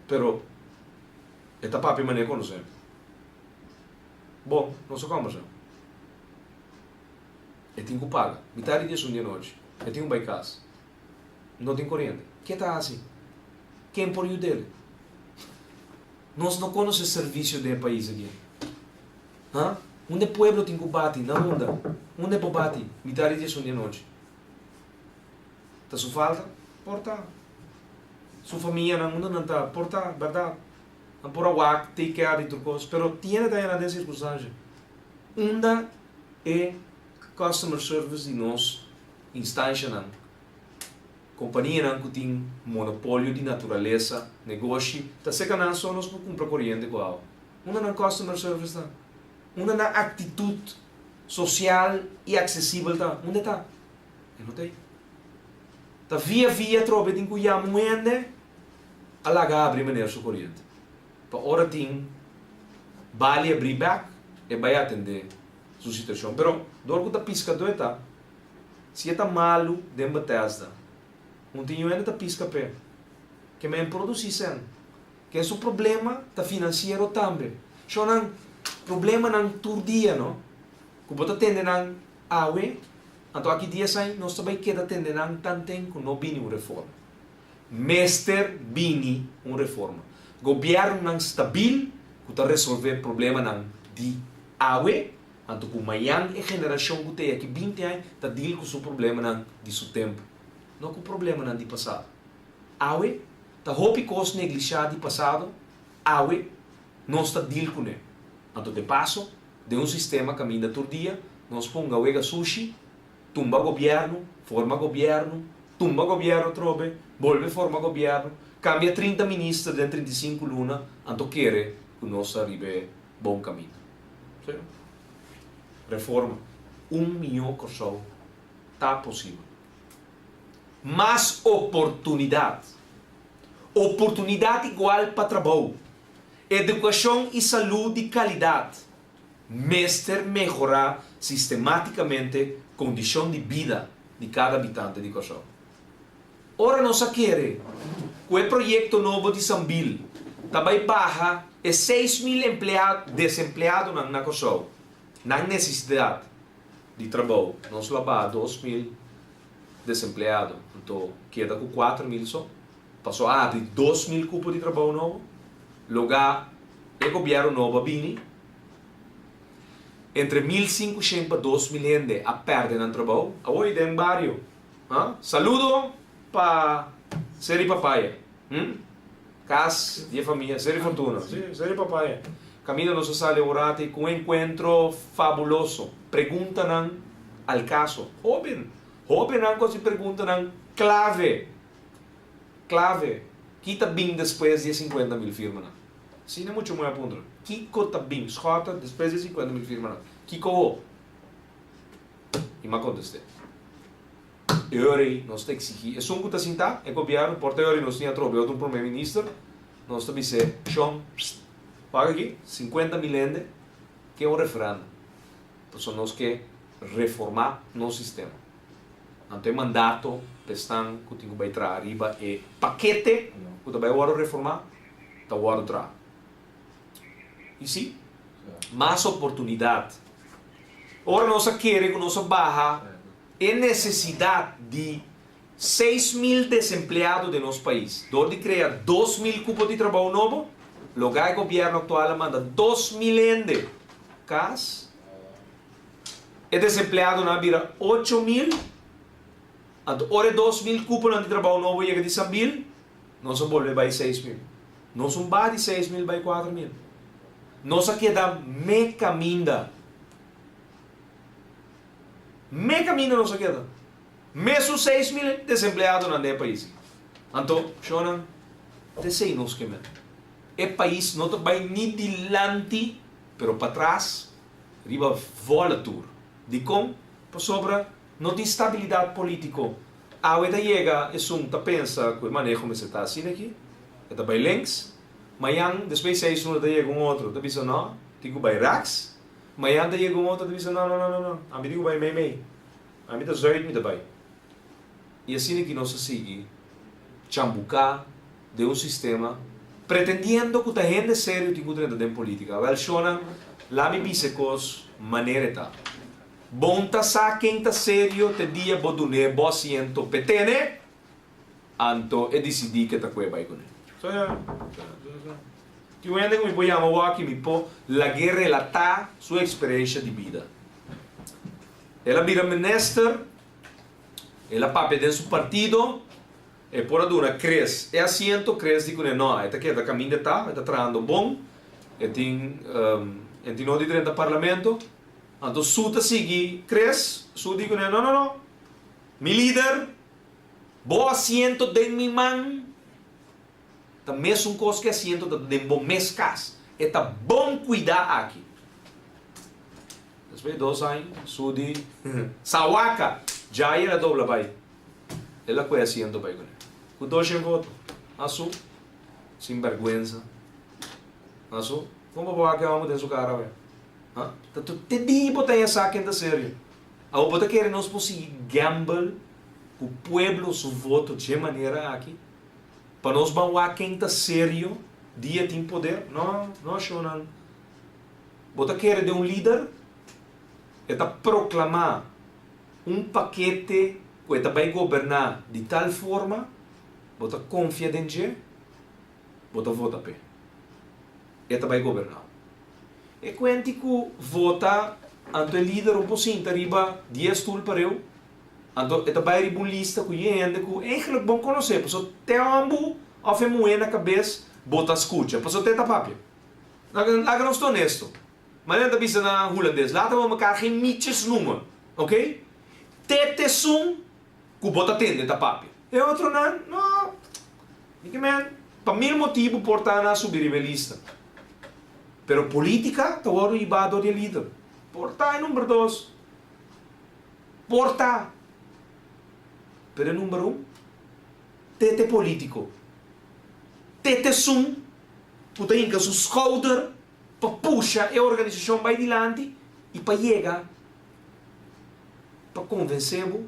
pero e ta papia manera konosé mi. Bon, nos a kòmbersá. E tin ku paga. Mitad di diesun di anochi, e tin ku bai kas. No tin koriente. Ke ta hasi? Ken por yud'el? Nos no konosé servisio den e pais aki. Ha? Unda e pueblo tin ku bati? Na unda? Unda e por bati? Mitad di diesun di anochi. Ta su falta? Por ta. Su famianan, unda nan ta? Por ta, bèrdat. Nan por a wak, take care di tur kos, pero tiene ta hena den sirkunstansha. Unda e customer service di nos instanshanan, kompanianan ku tin monopolio di naturalesa, negoshi, ta seka nan so nos por kumpra koriente ku awa. Unda nan customer service ta? Unda nan aktitut sosial i aksesibel ta? Unda e ta? E no ta ei. Ta via via atrobe tin ku yama un hende. A laga habri meneer su koriente. Pa ora tin bali abri bek e bai atende su situacion. Pero dor cu ta piscadó e ta, si e ta malu den Bethesda, un tin yu hende ta pisca p'e. Ke men produci sen. Ke su problema ta financiero tambe. Shownan, problemanan tur dia no, cu bo ta tende nan awe, anto aki dies aña nos ta bai keda tende nan tanten cu no bini un reforma. Mester bini un reforma. Gobièrnunan stabil ku ta resolvé problemanan di awe, anto ku mañan e generashon ku t'ei aki binti aña ta deal ku su problemanan di su tempu, no ku problemanan di pasado. Awe ta hopi kos neglishá di pasado, awe nos ta deal kuné. Anto de paso, den un sistema kaminda tur dia nos punga wega sushi, Tumba gobièrnu, forma gobièrnu, tumba gobièrnu atrobe, bolbe forma gobièrnu, kambia 30 minister den 35 luna, anto kere ku nos ta riba e bon kaminda. Sí. Reforma. Un mihó Kòrsou ta posibel. Mas oportunidat. Oportunidat igual pa trabou, edukashon i salú di kalidat. Mester mehorá sistemátikamente kondishon di bida di kada habitante di Kòrsou. Ora nos a kere ku e proyekto nobo di Sambil ta bai baha e 6000 desempleadonan na Kòrsou nan nesesidat di trabou, nos lo a baha 2000 desempleado, anto keda ku 4000 so. Paso a habri 2000 kupo di trabou nobo, logá e gobièrnu nobo a bini, entre 1500 pa 2000 hende a pèrdè nan trabou. Awor i den bario, ha? Saludo pa Seri Papaya, hm? Kas di e famia Seri Fortuna, si, Seri Papaya. Kaminda nos a sali un ratu i ku un enkuentro fabuloso. Preguntanan al kaso. Hóben, hóbennan ku hasi preguntanan klave. Clave, Ki ta bin despues di e 50.000 firmanan? Asina mucho moe a puntra. Kiko ta bin, Schotte, despues di e 50.000 firmanan? Kiko ho? I m'a contesté. E ora ei nos ta exigí esun cu ta sintá, e gobierno, por ta e ora ei nos tin atrobe otro prome minister, nos ta bis'é, Shon, psst, wak aki, 50.000 hende ke un referendum, pasobra nos ke reformá nos sistema. Anto e mandato pa esnan ku tin ku bai traha riba e pakete ku ta bai wòrdu reformá ta wòrdu traha. I sí, mas oportunidat. Ora nos a kere ku nos a baha e nesesidat di 6000 desempleado den nos pais dor di krea 2000 kupo di trabou nobo, logá e gobièrnu aktual a manda 2000 hende kas. E desempleadonan a bira 8000, anto ora e 2000 kuponan di trabou nobo yega di Sambil, nos a bolbe bai 6000. Nos un baha di 6000 bai 4000. Nos a keda me kaminda. Me kaminda nos a keda. Mesun 6000 desempleadonan den e pais. Anto, shownan, ta esei nos ke men. E pais no ta bai ni dilanti, pero patras. Riba vola tur. Dikon? Pasobra no tin stabilidat politiko. Awe ta yega esun ta pensa ku e maneho mester ta asina aki, e ta bai links, mañan despues seis luna ta yega un otro ta bisa no, tin ku bai rechts, mañan ta yega un otro ta bisa no no no no no, ami tin ku bai mei mei, ami ta zuid mi ta bai. I asina ki nos a sigui chambuká den un sistema pretendiendo ku ta hende serio tin ku drenta den politika. Wèl shonnan, la mi bisa e kos manera e ta. Bon ta sa ken ta serio te dia bo dun'é bo asiento p'e tene, anto e disidí ke ta kue bai kuné. So ya, so ya, so ya. Tin un hende ku mi por yama wòk i mi por lag'é relatá su eksperensha di bida. El a bira minister, el a papia den su partido. E por a duna Chris e asiento, Chris di kuné no, e ta keda kaminda e ta, e ta trahando bon, e tin e tin no di drenta parlamento. Anto Su ta sigui Chris, Su di kuné no no no, mi lider, bo asiento den mi man ta mesun kos ku e asiento ta den bo mes kas, e ta bon kuidá aki. Despues di dos aña Su di Sawaka, djai el a dobla bai. El a kue asiento bai kuné. Ku doshen voto. A su. Sinbèrgwensa. Aso, kon bo por wak e hòmber den su kara awe? Ha? Ta tur te di bo ta hesá ken ta serio. Awor bo ta kere nos por sigui gamble ku pueblo su voto dje manera aki? Pa nos ban wak ken ta serio dia tin poder? No, no shownan. Bo ta kere den un lider? E ta proklamá un pakete ku e ta bai goberná di tal forma, bo ta konfia den dje, bo ta vota p'e. E ta bai goberná. E kuenti ku vota anto e lider un por sinta riba dies stul pareu, anto e ta bai riba un lista ku yen hende ku eigenlijk bon konosé, pasobra te hòmbu òf e muhé na kabes bo ta skucha, pasobra te ta papia. Laga nos ta honesto. Manera ta bisa na hulandes, laten we mekaar geen mietjes noemen, ok? Te t'esun ku bo ta tende ta papia. E otronan, no, mi ke men, pa mil motibu por ta nan a subi riba e lista. Pero politica ta wòrdu hibá dor di e lider. Por ta e number dos. Por ta. Pero e number un, te t'e politico. Te t'esun ku ta hinka su skouder pa pusha e organisashon bai dilanti i pa yega pa konvensé bo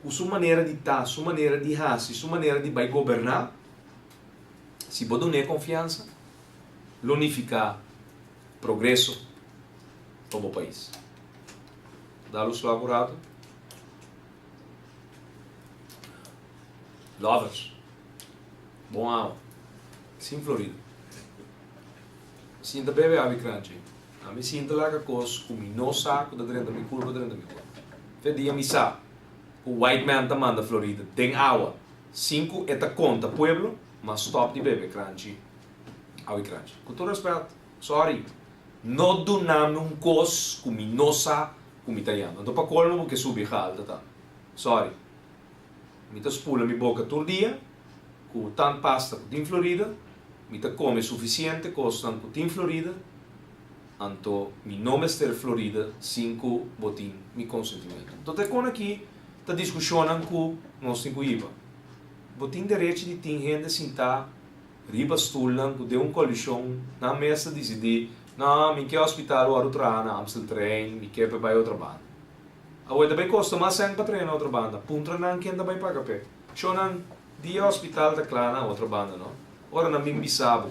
ku su manera di ta, su manera di hasi, su manera di bai goberná, si bo dun'é konfiansa, lo nifiká progreso pa bo pais. Dal un slòk un ratu. Lovers. Bon awa. Sin Florida. Sinta bebe awi kranchi. Ami sinta laga kos ku mi no sa ku ta drenta mi kurpa drenta mi kurpa. Fe dia mi sa ku white man ta manda Florida den awa sin ku e ta konta pueblo, m'a stop di bebe kranchi awi kranchi. Ku tur respet, sorry, no duna mi un kos ku mi no sa ku mi ta yama. Anto pa kolmo bo ke subi gehalte tambe. Sorry. Mi ta spula mi boka tur dia ku tandpasta ku tin Florida, mi ta kome sufisiente kosnan ku tin Florida, anto mi no mester Florida sin ku bo tin mi konsentimentu. Anto ta e kon aki ta diskushonnan ku nos tin ku hiba. Bo tin derechi di tin hende sintá riba stulnan ku den un koalishon nan mes ta disidí, no, mi ke hospital wòrdu traha na Amsteltrein, mi ke pa e bai otro banda. Awor ta bai kosta mas sèn pa trae na otro banda. Puntra nan ken ta bai paga p'e. Shownan, dia hospital ta kla na otro banda no. Ora nan bin bisa bo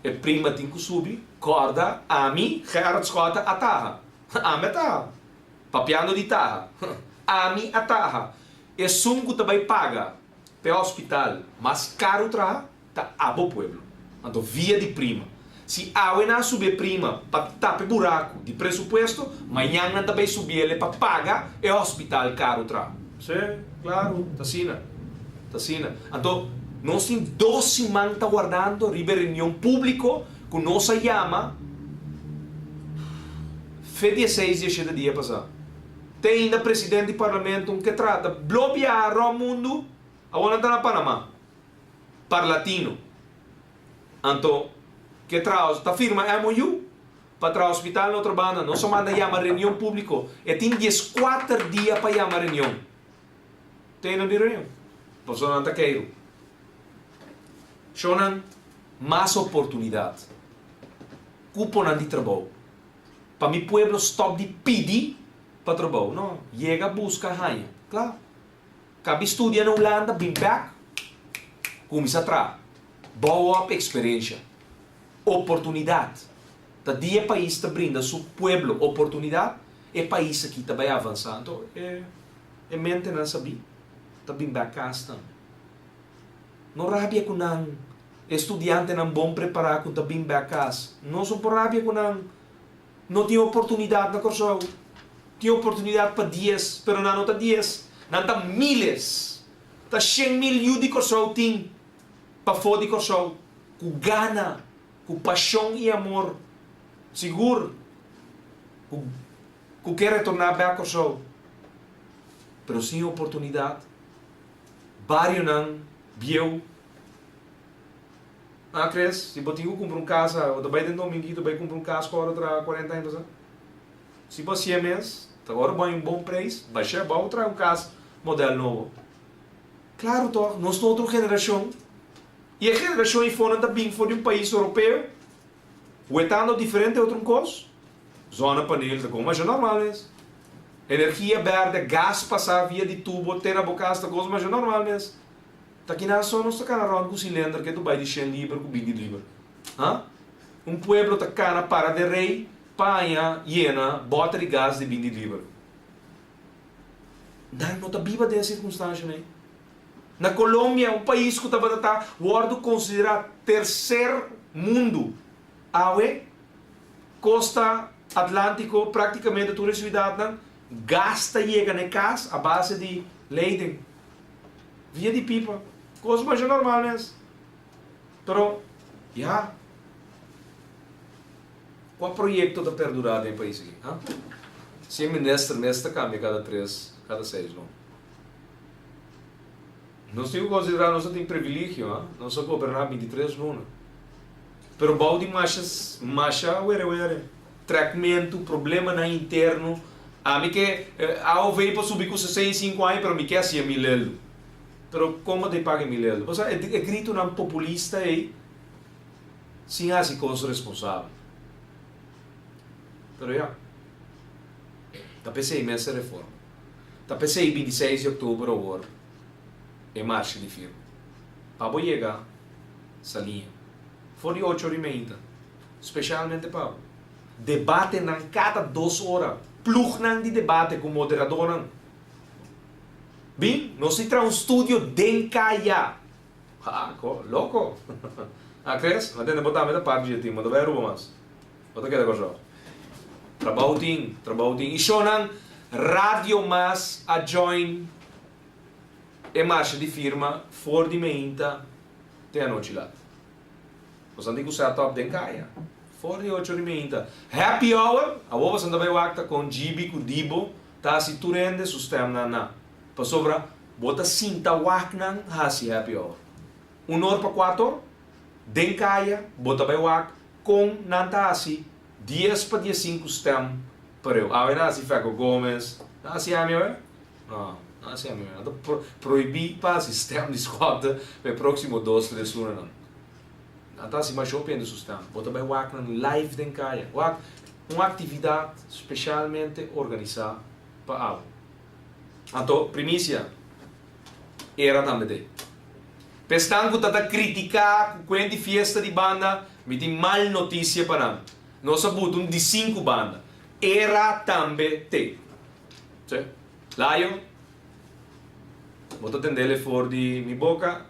e prima tin ku subi, kòrda ami, Gerrit Schotte, a taha. Ami a taha. Papiando di taha. Ami a taha. Esun ku ta bai paga p'e hospital mas karu traha ta abo pueblo. Anto via di prima. Si awe nan a subi e prima pa tapa e buraku di presupuesto, mañan nan ta bay subiele pa paga e hospital karu tra. Sí, klaru, ta asina. Ta asina. Anto nos tin dos siman ta wardando riba e reunion publico ku nos a yama fe di e seis di e shete dia pasa. Te ainda president di parlamento un ke trata blo biaha rònt mundu, awor nan ta na Panama. Parlatino. Anto, ke traha ta firma MOU pa traha hospital na otro banda. Nos a manda yama reunion publico. E tin dieskuater dia pa yama reunion. Te no di reunion. Pasobra nan ta keiru. Shownan mas oportunidad. Cuponan di trabou. Pa mi pueblo stop di pidi pa trabou. No, yega busca haña. Kla. Kabi studia na Hulanda, bin bek, kuminsá traha. Bou op eksperensha. Oportunidat. Ta dia e pais ta brinda su pueblo oportunidat, e pais aki ta bai avansá. Anto e e mentenan sabí ta bin bek kas tambe. No rabia ku nan, e studiantenan bon prepará ku ta bin bek kas. Nos no por rabia ku nan. No tin oportunidat na Kòrsou. Tin oportunidat pa dies, pero nan no ta dies. Nan ta miles. Ta 100,000 yu di Kòrsou tin pafó di Kòrsou ku gana, ku pashon i amor. Sigur ku ku ke retorná bèk Kòrsou. Pero sin oportunidat, barionan bieu. Ah, Chris, si bo tin ku kumpra un kas, bo ta bai den Dominguito bai kumpra un kas ku ora traha kuarenta aña pasá? Si bo hasié mes, ta ora bo haña un bon preis, bash'é abou traha un kas modèl nobo. Klaru tòg, nos ta otro generashon. I e generashon eifonan ta bin for di un pais oropeo, wetando diferente otro un kos. Zonnepaneel ta kon masha normal mes. Energia berde, gas pasá via di tubo te na bo kas ta kos masha normal mes. Ta kinan so nos ta kana rònt ku silender ke tu bai di shen liber ku binti liber? Ha? Un pueblo ta kana para den rei pa haña yena bòter di gas di binti liber. Nan no ta biba den e sirkunstanshanan ei. Na Colombia, un pais ku tabata ta wòrdu konsiderá terser mundu, awe kosta Atlántiko práktikamente tur e siudatnan gas ta yega na e kas a base di leiding, via di pipa. Kos masha normal mes. Pero, ya, kua proyekto ta perdurá den e pais aki, ha? Si e minister mes ta kambia kada tres, kada seis luna. Nos tin ku konsiderá nos a tin privilegio, ha? Nos a goberná bintitres luna. Pero bou di masha, masha were were, trekmentu, problemanan interno. Ami ke aov por subi ku 65 aña, pero mi ke hasié mi lelu. Pero kon bo ta paga e mi lelu? Pasobra e gritonan populista ei sin hasi kos responsabel. Pero ya, ta p'esei mester reforma. Ta p'esei 26 di òktober awor e marsha di firma. Pa bo yega Saliña for di ocho ora y meinta, speshalmente pa bo. Debatenan kada dos ora, plugnan di debate ku moderadornan. Bin, nos tin traha un studio den kaya. Ha, ko, loko. A kres? Ma tende bo tambe ta parti dje tin, bo ta bai Aruba mas. Bo ta keda Kòrsou. Trabou tin, trabou tin. I shownan Radio Mas a join e marsha di firma for di meinta te anochi lat. Bosan tin ku set up den kaya. For di ocho di meinta. Happy hour, awor bosan ta bai wak ta kon Gibi ku Dibo ta hasi tur hende su stemnan na. Pasobra bo ta sinta wak nan hasi happy hour. Un or pa kuator, den kaya bo ta bai wak kon nan ta hasi dies pa diesinku stem pareu. Awe nan hasi Feco Gomez, nan hasi ami awe? No, nan hasi ami awe. Nan ta prohibí pa hasi stem di Schotte pa e próksimo dos tres lunanan. Nan ta hasi masha hopi hende su stem. Bo ta bai wak nan live den kaya. Wak un aktividat speshalmente organisá pa abo. Anto primisia era tambe te. P'esnan ku ta ta kritiká ku kuen di fiesta di banda, mi tin mal notisia pa nan. Nos a buta un di sinku banda. Era tambe te. Sí. Layo, bo ta tendele for di mi boka,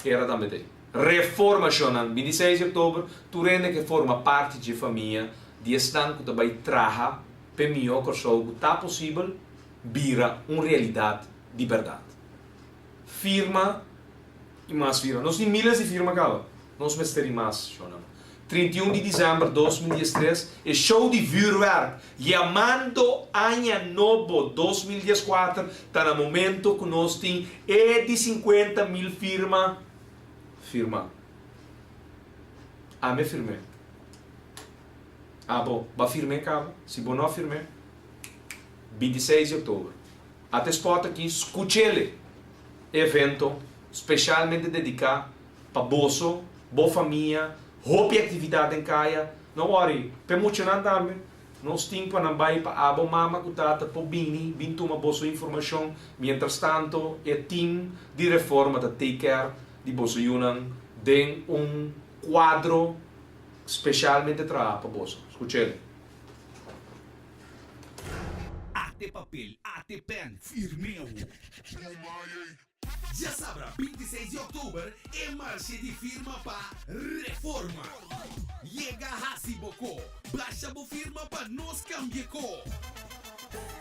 era tambe te. Reformashonnan, 26 di òktober, tur hende ke forma parti dje famia di esnan ku ta bai traha p'e mihó Kòrsou ku ta posibel bira un realidat di bèrdat. Firma i mas firma. Nos tin miles di firma kaba. Nos mester di mas, shownan. 31 di december 2013, e show di vuurwerk yamando Aña Nobo 2014 ta na momento ku nos tin e di 50 mil firma firma. Ami a firm'é. Abo, bo a firm'é kaba? Si bo no a firm'é, 26 di oktober. Ata e spot aki, skuch'ele! E evento speshalmente dediká pa boso, bo famia, hopi aktividat den kaya. No worry, p'e muchanan tambe. Nos tin pa nan bai pa abo mama ku tata por bini, bin tuma boso informashon. Mientras tanto e team di Reforma ta take care di boso yunan den un kuadro speshalmente traha pa boso. Skuch'ele! Ate papel, ate pen, firm'é awo. Djasabra 26 di òktober e marshe di firma pa Reforma. Yega hasi bo ko, basha bo firma pa nos kambia ko.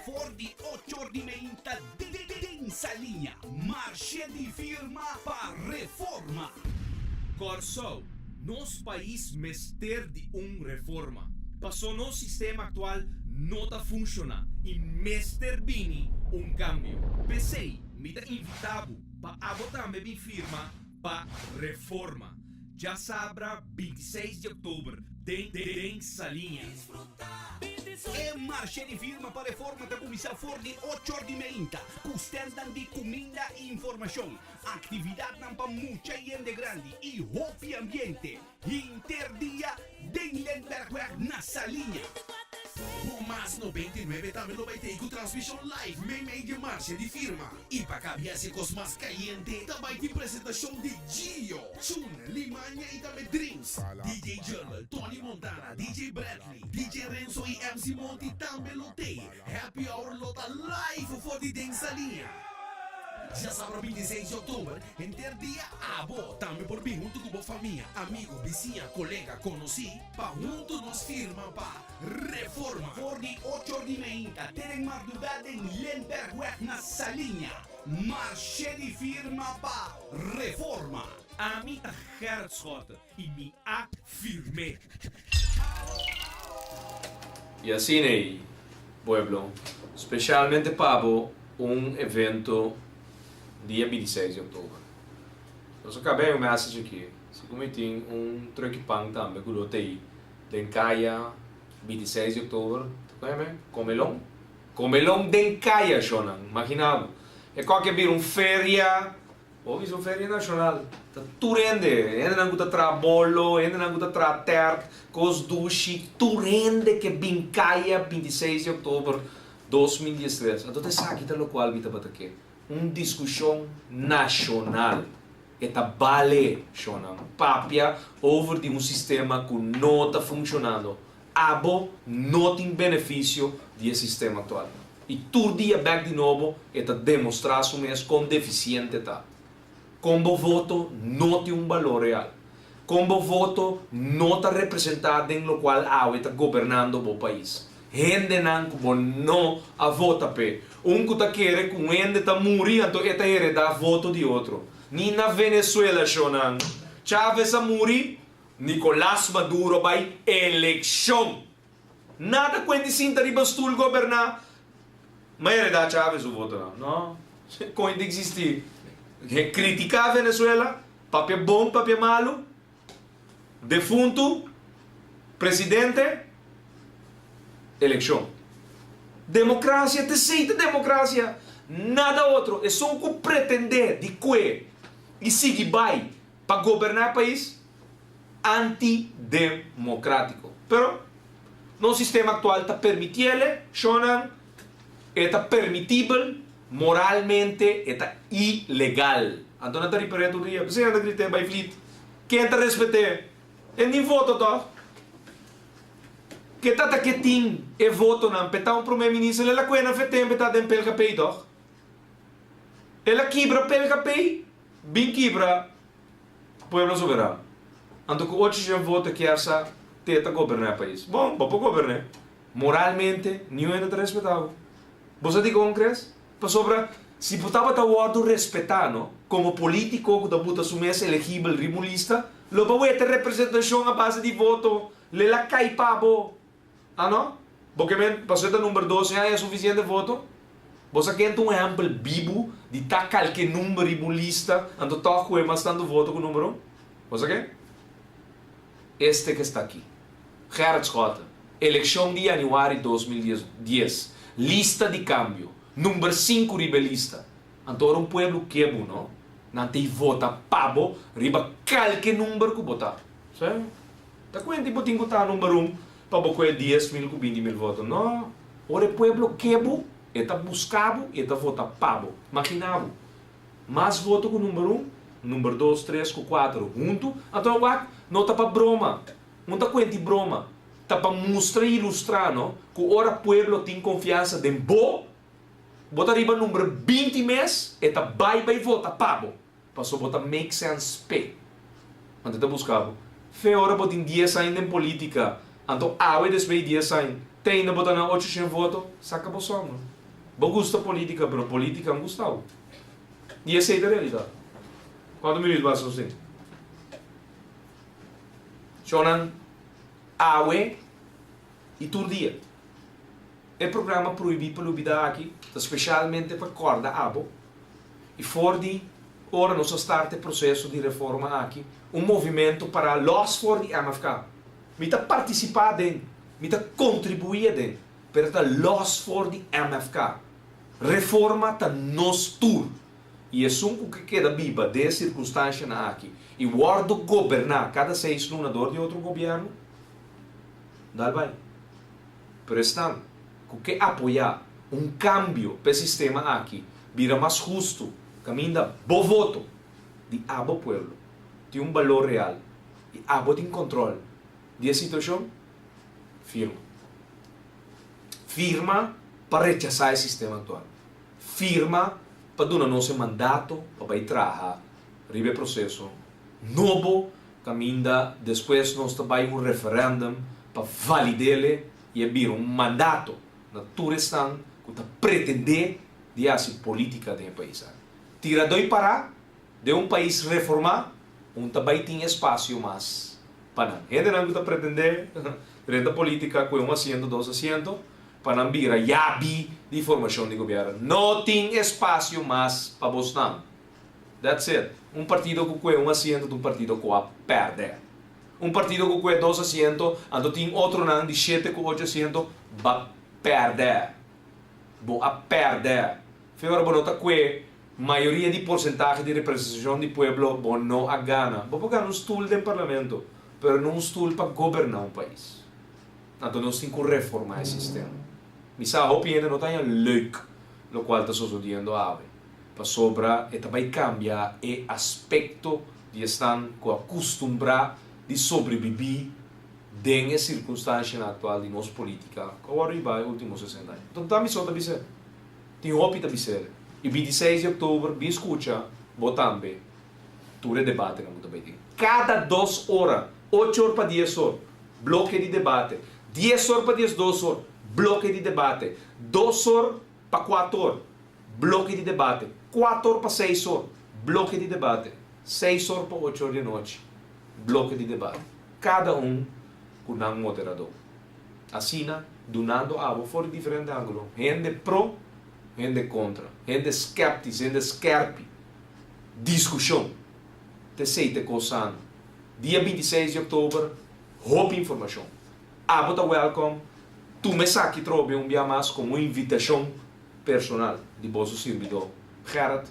For di ocho or di meinta den Saliña, marshe di firma pa Reforma. Kòrsou, nos pais mester di un reforma. Paso nos sistema aktual no ta funshoná i mester bini un kambio. P'esei mi ta invitá bo pa abo tambe bin firma pa Reforma djasabra 26 di òktober den den Saliña. E marshe di firma pa reforma ta kuminsá for di ocho or di meinta ku stèndnan di kuminda i informashon, aktividatnan pa mucha i hende grandi i hopi ambiente. Hinter dia den Lentbergweg na Saliña. Bo Mas 99 tambe lo bai tei ku transmishon live meimei di e marshe di firma. I pa kabia si e kos mas kayente ta bai tin presentashon di Gio, Chun, Limania i tambe Dreams. DJ Jungle, Tony Montana, DJ Bradley, DJ Renzo i MC Monty tambe lo tei. Happy Hour lo ta live for di den Saliña. Djasabra 26 di òktober, henter dia abo tambe por bin huntu ku bo famia, amigu, bisiña, kolega, konosí pa huntu nos firma pa Reforma. For di ocho or di meinta te den mardugá den Lembergweg na Saliña, marshe di firma pa Reforma. Ami ta Gerrit Schotte i mi a firm'é. I asina ei, pueblo, specialmente pa bo un evento dia 26 di october. Nos a caba e un message aki, si cu mi tin un truck'i pan tambe cu lo ta ei den caya 26 di october, ta con yama e? Comelon? Comelon den caya, shownan, imagina bo. E coki a bira un feria. Bo bisa un feria nashonal ta tur hende, hendenan ku ta traha bolo, hendenan ku ta traha tèrt, kos dushi, tur hende ke bin kaya 26 di òktober 2013. Anto ta esaki ta lokual mi tabata ke, un diskushon nashonal. E ta bale, shonnan, papia over di un sistema ku no ta funshonando. Abo no tin benefisio di e sistema aktual. I tur dia bek di nobo e ta demostrá su mes kon defisiente ta. Kon bo voto no tin un balor real. Kon bo voto no ta representá den lokual awe ta gobernando bo pais. Hendenan ku bo no a vota p'e. Un ku ta kere ku un hende ta muri anto e ta heredá voto di otro. Ni na Venezuela shonnan. Chávez a muri, Nicolas Maduro bai elekshon. Nada ku hende sinta riba stul goberná. Ma heredá Chávez su votonan. No. Kon e ta eksistí? Kritiká Venezuela, papia bon, papia malu. Defuntu, presidente, elekshon. Demokrasia ta esei ta demokrasia. Nada otro. Esun ku pretendé di kue i sigui bai pa goberná e pais antidemocrático. Pero nos sistema actual ta permitiele, shonnan, e ta permitibel, moralmente e ta ilegal. Anto nan ta ripar'é tur dia. P'esei nan ta grit'é bai vliet. Ken ta respet'é? E nin voto tòg? Ke tata ke tin e votonan p'e ta un prome minister? El a kue nan fe tempu e ta den PLKP tòg? El a kibra PLKP? Bin kibra Pueblo Soberano. Anto ku ocho shen voto kier sa te ta goberna e pais. Bon, bo por gobern'é. Moralmente, niun hende ta respetá bo. Bo sa dikon kres? Pasobra si bo tabata wòrdu respetá, no, komo polítiko ku ta buta su mes elegibel riba un lista, lo bo wete representashon a base di voto. Lela kai pa bo. Ah no? Bo ke men pasobra e ta number dos e haña sufisiente voto? Bo sa ken ta un ehèmpel bibu di ta kalke number riba un lista anto tòg ku e mas tantu voto ku number un? Bo sa ken? Este ke sta aki. Gerrit Schotten. Elekshon di yanüari 2010. Lista di kambio. Number sinku riba e lista. Anto ora un pueblo ke bo no, nan ta i vota pa bo riba kalke number ku bo ta. Sa? Ta kuenti bo tin ku ta number un pa bo koe 10,000 ku 20,000 voto? No. Ora e pueblo ke bo, e ta buska bo i e ta vota pa bo. Magina bo, mas voto ku number un, number dos, tres ku kuater huntu, anto wak, no ta pa broma. Un ta kuenti broma. Ta pa mustra i ilustra no ku ora pueblo tin konfiansa den bo, bo ta riba number 20 mes, e ta bai bai vota pa bo. Paso bo ta make sense p'e. Anto e ta buska bo. Fe ora bo tin dies aña den politica, anto awe despues di dies aña, te ainda bo ta na ocho shen voto, saca bo sòma. Bo gusta politica, pero politica no gusta bo. I esey ta realidad. Cuanto minuut basta nos tin? Shownan, awe i tur dia. E programa Prohibí pa Lubidá aki ta specialmente pa corda abo. I for di ora nos a start e proseso di reforma aki, un movimento pará lòs for di MFK. Mi ta partisipá den. Mi ta kontribuí aden, pero ta lòs for di MFK. Reforma ta nos tur. I esun ku ke keda biba den e sirkunstanshanan aki i wòrdu goberná kada seis luna dor di otro gobièrnu, dal bai. Pero esnan ku ke apoyá un kambio pa e sistema aki bira mas hustu kaminda bo voto di abo pueblo tin un balor real i abo tin kòntròl di e situashon, firma. Firma pa rechasá e sistema aktual. Firma pa duna nos e mandato pa bai traha riba e proseso nobo kaminda despues nos ta bai un referendum pa validele i e bira un mandato na tur esnan ku ta pretendé di hasi politika den e pais aki. Tiradó i pará den un pais reformá un ta bai tin espasio mas pa nan. Hendenan ku ta pretendé drenta politika ku e un asiento dos asiento pa nan bira yabi di formashon di gobièrnu. No tin espasio mas pa bosnan. That's it. Un partido ku kue un asiento ta un partido ku a pèrdè. Un partido ku kue dos asiento anto tin otronan di shete ku ocho asiento ba pèrdè. Bo a pèrdè. Fe ora bo no ta kue mayoria di porsentahe di representashon di pueblo bo no a gana. Bo por gana un stul den parlamento pero no un stul pa goberná un pais. Anto nos tin ku reformá e sistema. Mi sa hopi hende no ta haña leuk lokual ta sosodiendo awe, pasobra e ta bai kambia e aspekto di esnan ku a kustumbrá di sobrebibí den e sirkunstanshanan aktual di nos polítika ku a wòrdu hibá e último sesenta aña. Anto ta mi so ta bis'é. Tin hopi ta bis'é. I bintiseis di òktober bin skucha bo tambe tur e debatenan ku ta bai tin. Kada dos ora, ocho or pa dies or, bloke di debate, dies or pa diesdos or, bloke di debate, dos or pa kuater or, bloke di debate, kuater or pa seis or, bloke di debate, seis or pa ocho or di anochi, bloke di debate. Kada un ku nan moderadó. Asina, dunando abo for di diferente ángulo, hende pro, hende kontra, hende skèptis, hende skèrpi, diskushon. T'esei t'e kos sano. Dia 26 di òktober, hopi informashon. Abo ta wèlkòm, tuma esaki trobe un bia mas komo un invitashon personal di boso sirbidó Gerrit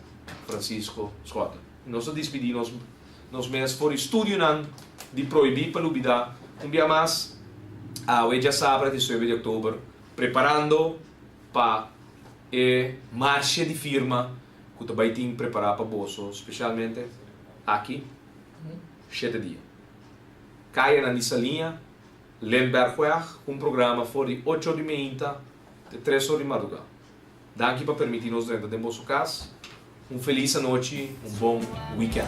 Francisco Schotte. Nos ta dispidí nos nos mes for di studionan di Prohibí pa Lubidá un bia mas awe djasabra 19 di òktober, preparando pa e marshe di firma ku ta bai tin prepará pa boso spesialmente aki shete dia. Kayanan di Saliña, Lindbergweg ku un programa for di ocho or di meinta te tres or di madrugá. Danki pa permití nos drenta den boso kas. Un felis anochi, un bon weekend.